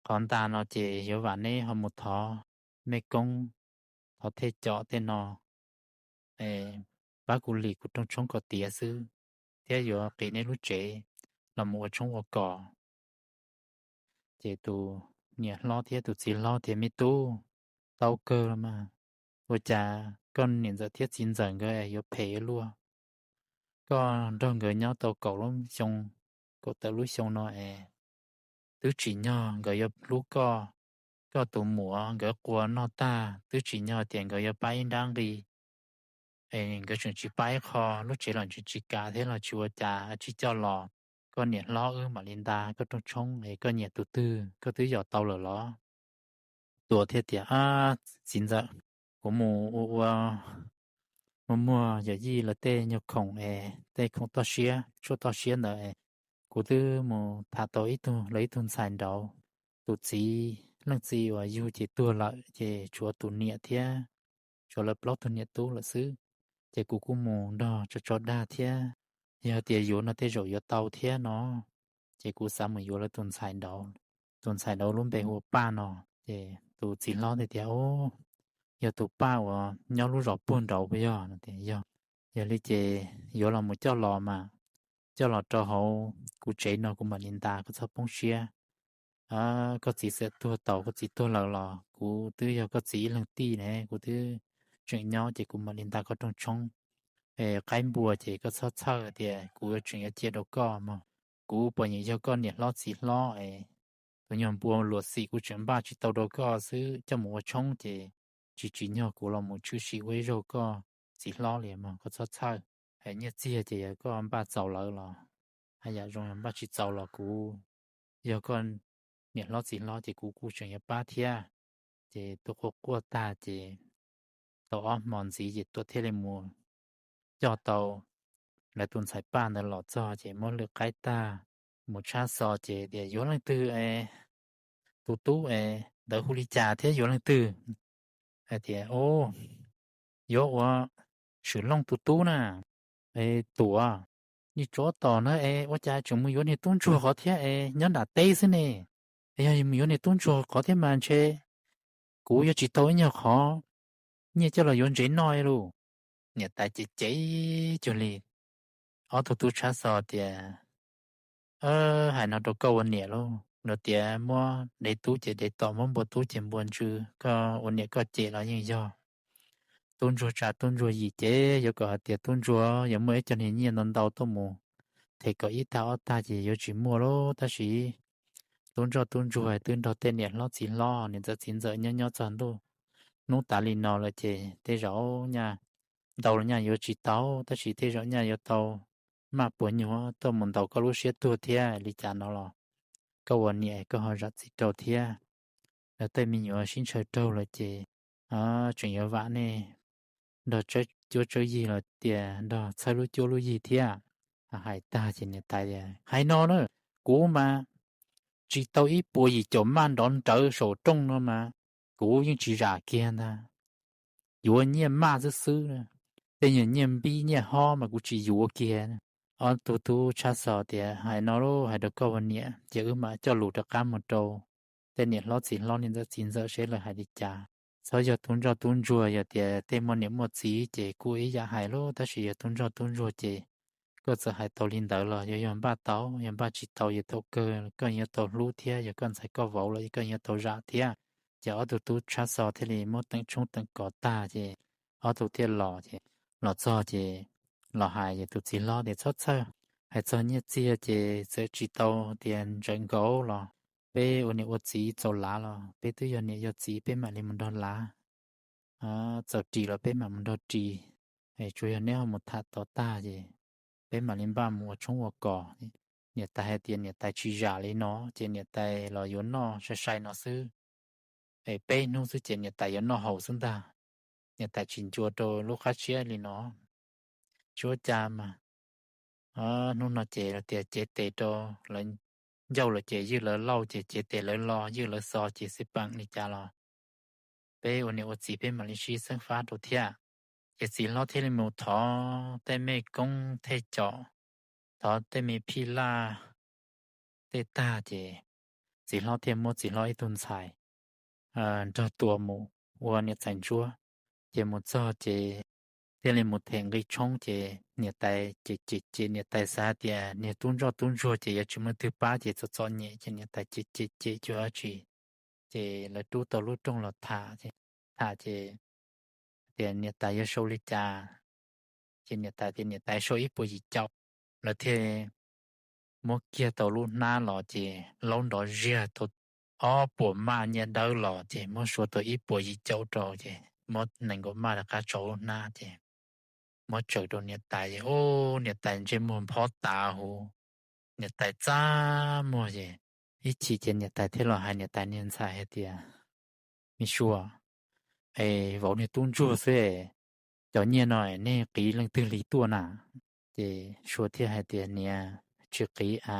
Qhov nta no ces yuav vam neb ho mus thov mej koob, thov thej com tej no, pab kuv lim kuv rooj tshoob kom tiav xwb, thiab yuav qiv neb lub tsev los mus ua tshoob ua kos. Ces tus niam hlob thiab tus txiv hlob tias, Me tub, tau kawg los mas, ua cas koj niam ntxawm thiab txiv ntxawm nkawd es yuav phem ua luaj? Koj nrog nkawd nyob tau kaum lub xyoo, kaum tawm lub xyoo no es twb tsim nyog nkawd yuav hlub koj, koj tus muam nkawd quas noj tag twb tsim nyog tias nkawd yuav pab ib nrab nqi, es nkawd tseem tsis pab ib qho, lub tsev los tseem tsis kav thiab los tsis ua cas, tsis coj los, koj niam hlob wb mam li nta koj rooj tshoob es koj nyiam tus twg koj twb yos tau lawm los? Tuam thiaj tias, Ab, txiv ntxawm, kuv mus ua ua, muaj muaj yawm yij lawv tej nyuag khoom es tej khoom toj siab, tshuaj toj siab ntawd es kuv twb mus tham tau ib tug, lawv ib tug ntxhais nraud. Tus txiv, leej txiv uas yug ces tuag lawm ces tshuav tus niam thiab, tshuav lawv plaub tug niam tub lawm xwb. Ces kuv kuj mus nrog tso tso dag thiab, yog tias yuav no tej zaum yuav tau thiab no, ces kuv xav mus yuav lawv tus ntxhais nraud. Tus ntxhais nraud lub npe hu ua Paj no. Ces tus txiv hlob tias, Ub, yog tus Paj uas nyob lub zos puag nraud puas yog? Yog. Yog li ces yuav los mus coj los mas, coj los rau hauv kuv tsev no kuv mam li nta, koj txhob poob siab. Koj txiv txawm tuag tau, koj txiv tuag lawm los kuv twb yog koj txiv ib leeg tij ne, kuv twb tseem nyob ces kuv mam li nta koj rooj tshoob. Es qaib npua ces koj txhob txhawj tias kuv yuav tseem yuav cia rau koj mog. Kuv puas nyiam yog koj niam hlob txiv hlob es tus nyuag npua luam xim kuv tseem npaj tsis tau rau koj xwb, coj mus ua tshoob ces tsis tsim nyog kuv los mus tshwm sim ua ib zaug koj txiv hlob li mog, koj txhob txhawj. Es nyiaj txiag ces yog koj npaj txaus lawm los, haj yam zoo, npaj tsis txaus los kuv yog koj niam hlob txiv hlob ces kuv kuj tseem yuav pab thiab. Ces tuaj quaj quaj tag ces tau ob hmo ntxiv ces Tuam thiaj li mus coj tau lawv tus ntxhais Paj ntawd los txog ces muab lwm qaib tag, mus tshab xo ces tias, Yuav leej twg es tus tub es ntawd hu li cas thiab yuav leej twg? Hais tias, Ub, yuav ua Swm Looj tus tub na. Es Tuam, nej tsov tom na es ua cas tseem mus yuav niag tub ntsuag qhov thiab es nyob nram teb xwb ne? Es yog mus yuav niag tub ntsuag qhov thiab mas ntshe kuv yuav tsis tau ib nyuag qhov nyiaj coj los yuav ntsev noj lauj. Niam tais ces cem cuag li. Ob tug tub tshab xo tias, Hais no rau koj ua niam lauj, luag tias muab dev tub ces dev tom, muab npua tub ces npua ntsw, koj ua niam koj cem los yeej yog. Tub ntsuag tsa tub ntsuag yim ces yuav kom hais tias tub ntsuag yuav muaj ib co niag nyiaj ntau ntau tuaj mus them kom ib tag ob tag ces yuav tsis muaj lauj, tab sis tub ntsoj tub ntsuag twb nrog tej niam hlob txiv hlob, niam ntxawm txiv ntxawm nyob nyob txog ntuj hnub tas li no lawm ces tej zaum nyaj ntau los nyaj yuav tsis tau, tab sis tej zaum nyaj yuav tau maj puas nyuag tuaj mus ntaus koj lub siab tuag thiab li cas no los koj ua niam koj ho zam txim rau thiab. Lawv tej me nyuam sib ntshaw raug lawm ces tseem yuav vam nej nrog cuab tsawb yig los tias nrog txhawb lub cuab lub yig thiab. Hais tag ces niam tais tias, Hais no na, kuv mas tsis tau ib puas yim caum maj nrov nrawv saum rooj no mas kuv yeej tsis zam kiag ntag. Yuav nyiaj maj xwb xwb, tej nyuag nyiaj npib nyiaj hob mas kuv tsis yuav kiag. Ob tug tub tshab xo tias, Hais no lauj, hais rau koj ua niam ces wb mam coj lus rov qab mus rau tej niam hlob txiv hlob niam ntxawm txiv ntxawm seb lawv hais li cas. Txhob yog tub ntsoj tub ntsuag, yog tias tej muaj niam muaj txiv ces kuj ib yam hais lauj, tab sis yog tub ntsoj tub ntsuag ces koj txawm hais tau li ntawd los yuav yog npaj tau, yog npaj tsis tau yuav tau kawg, koj yuav tau hlub thiab, yog koj ntxhais koj vauv los koj yuav tau zam thiab. Ces ob tug tub tshab xo thiaj li muab teem tshoob teem kos tag ces ob tug thiaj los ces los txog ces los hais ces tus txiv hlob tias, Txhob txhawj, hais txog nyiaj txiag ces txawm tsis tau tias ntsawv nkaus los peb ua niam ua txiv txaus lav los peb twb yog niam yog txiv peb mam li mus nrog lav. Txaus ris los peb mam mus nrog ris, es tsuas yog neb ho mus tham tod tag ces peb mam li npaj mus ua tshoob ua kos. Niam tais hais tias niam tais tsis zam li no ces niam tais los yuav noj sai sai no xwb, es peb hnub xwb ces niam tais yuav noj haus xwb ntag. Niam tais tsis ncua rau lub qab tsiab li no. Tsis ua cas mas, Hnub no ces lawv tias cev tes rau, lawv ncauj lawm ces ywj lawv lauj, ces cev tes lawv los ywj lawv xo ces xij peem li cas los peb ua niam ua txiv peb mam li sib xeeb fab rau thiab. Ces txiv hlob thiaj li mus thov tej mej koob thej caum, thov tej me phij laj tej tag ces txiv hlob thiaj muab txiv hlob ib tug ntxhais nrog tua mus ua niam tais ntsuab. Ces mus txog ces thiaj li mus them nqi tshoob ces niam tais cem cem cem, niam tais xav hais tias niag tub ntsoj tub ntsuag ces yuav tsis muaj leej twg pab ces txom txom nyem ces niam tais cem cem cem cuag dab tsi. Ces lawv rub tau lub rooj los tham, tham ces tias niam tais yuav sau li cas, ces niam tais tias niam tais sau ib puas yim caum. Lawv thiaj muab kiag tau lub hnab los ces laub nrov ziag tau ob puas maj nyiaj dawb los ces muab suav tau ib puas yim caum rau ces muab nees nkaum maj rov qab tso lub hnab ces muab tsaws rau niam tais es ub niam tais ntsej muag nphob tas huv, niam tais txaj muag ces ib chim ces niam tais thiaj los hais niam tais niag ntxhais hais tias, Me sua, es vauv niag tub ntsuag xwb es cov nyiaj no es nej qiv leej twg li tuaj na? Ces sua thiaj hais tias, Niam, tsis qiv a,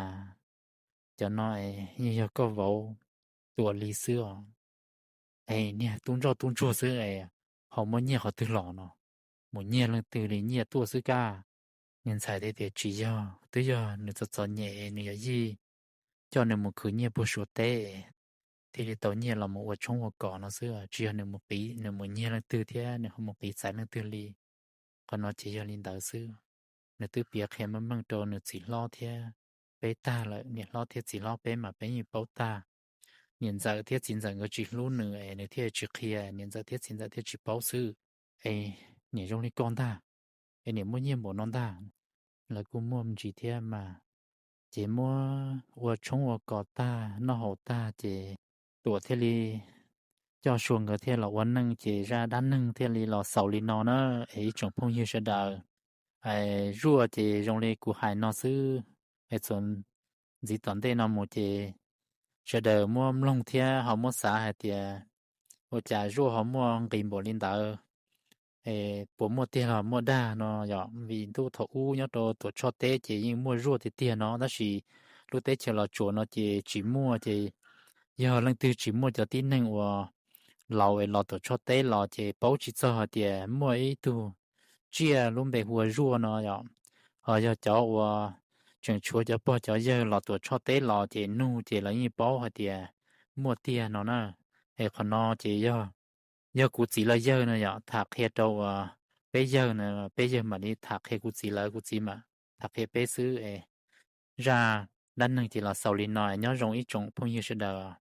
cov no es yeej yog koj vauv tua li xwb os. Es niag tub ntsoj tub ntsuag xwb es ho muab nyiaj qhov twg los no? Mus nyiag leej twg li nyiaj tuaj xwb kab? Niag ntxhais thiaj tias, Tsis yog, twb yog nws txom txom nyem nws yawm yij coj nws mus khwv nyiaj puag Suav teb thiaj li tau nyiaj los mus ua tshoob ua kos no xwb, tsis yog nws mus qiv, nws mus nyiag leej twg thiab nws ho mus qiv txais leej twg li. Qhov no ces yog li ntawd xwb. Nws twb piav qhia meej meej rau nws txiv hlob thiab peb tag lawm, niam hlob thiab txiv hlob peb mas peb yeej paub tag. Niam ntxawm thiab txiv ntxawm nkawd tsis hlub nws es nws thiaj tsis qhia, niam ntxawm thiab txiv ntxawm thiaj tsis paub xwb. Es niam zoo li koj ntag, es niam muaj nyiaj npaum no ntag. Lawv kuj muaj me ntsis thiab mas. Ces muab ua tshoob ua kos tag noj haus tag ces Tuam thiaj li coj Sua nkawd thiaj los ua neej ces zaj dab neeg thiaj li los xaus li no na. Es ib tsoom phooj ywg sawv daws, Zuaj ces zoo li kuv hais no xwb, es txuas ntxiv tom ntej no mus ces sawv daws muab mloog thiab ho muab xav hais tias ua cas Zuaj ho muaj nqis npaum li ntawd, es puas muaj tiag los muaj dag no yom. Vim ntuj thaum ub nyob rau Tuam Tshoj teb ces yeej muaj Zuaj tiag tiag no, tab sis lub teb chaws Los Tsuas no ces tsis muaj, ces yog leej twg tsis muaj cov tib neeg uas laus es los Tuam Tshoj teb los ces paub tsis txog hais tias muaj ib tug tsiaj lub npe hu ua Zuaj no yom. Ho yog cov uas tseem tshuav cov pog cov yawg los Tuam Tshoj teb los ces nug ces lawv yeej paub hais tias muaj tiag no na. Es qhov no ces yog, yog kuv txiv lawv yawg no yom tham qhia rau uas peb yawg na, peb yawg mam li tham qhia kuv txiv lawv, kuv txiv mam tham qhia peb xwb es. Zaj dab neeg ces los xaus li no, nyob zoo ib tsoom phooj ywg sawv daws.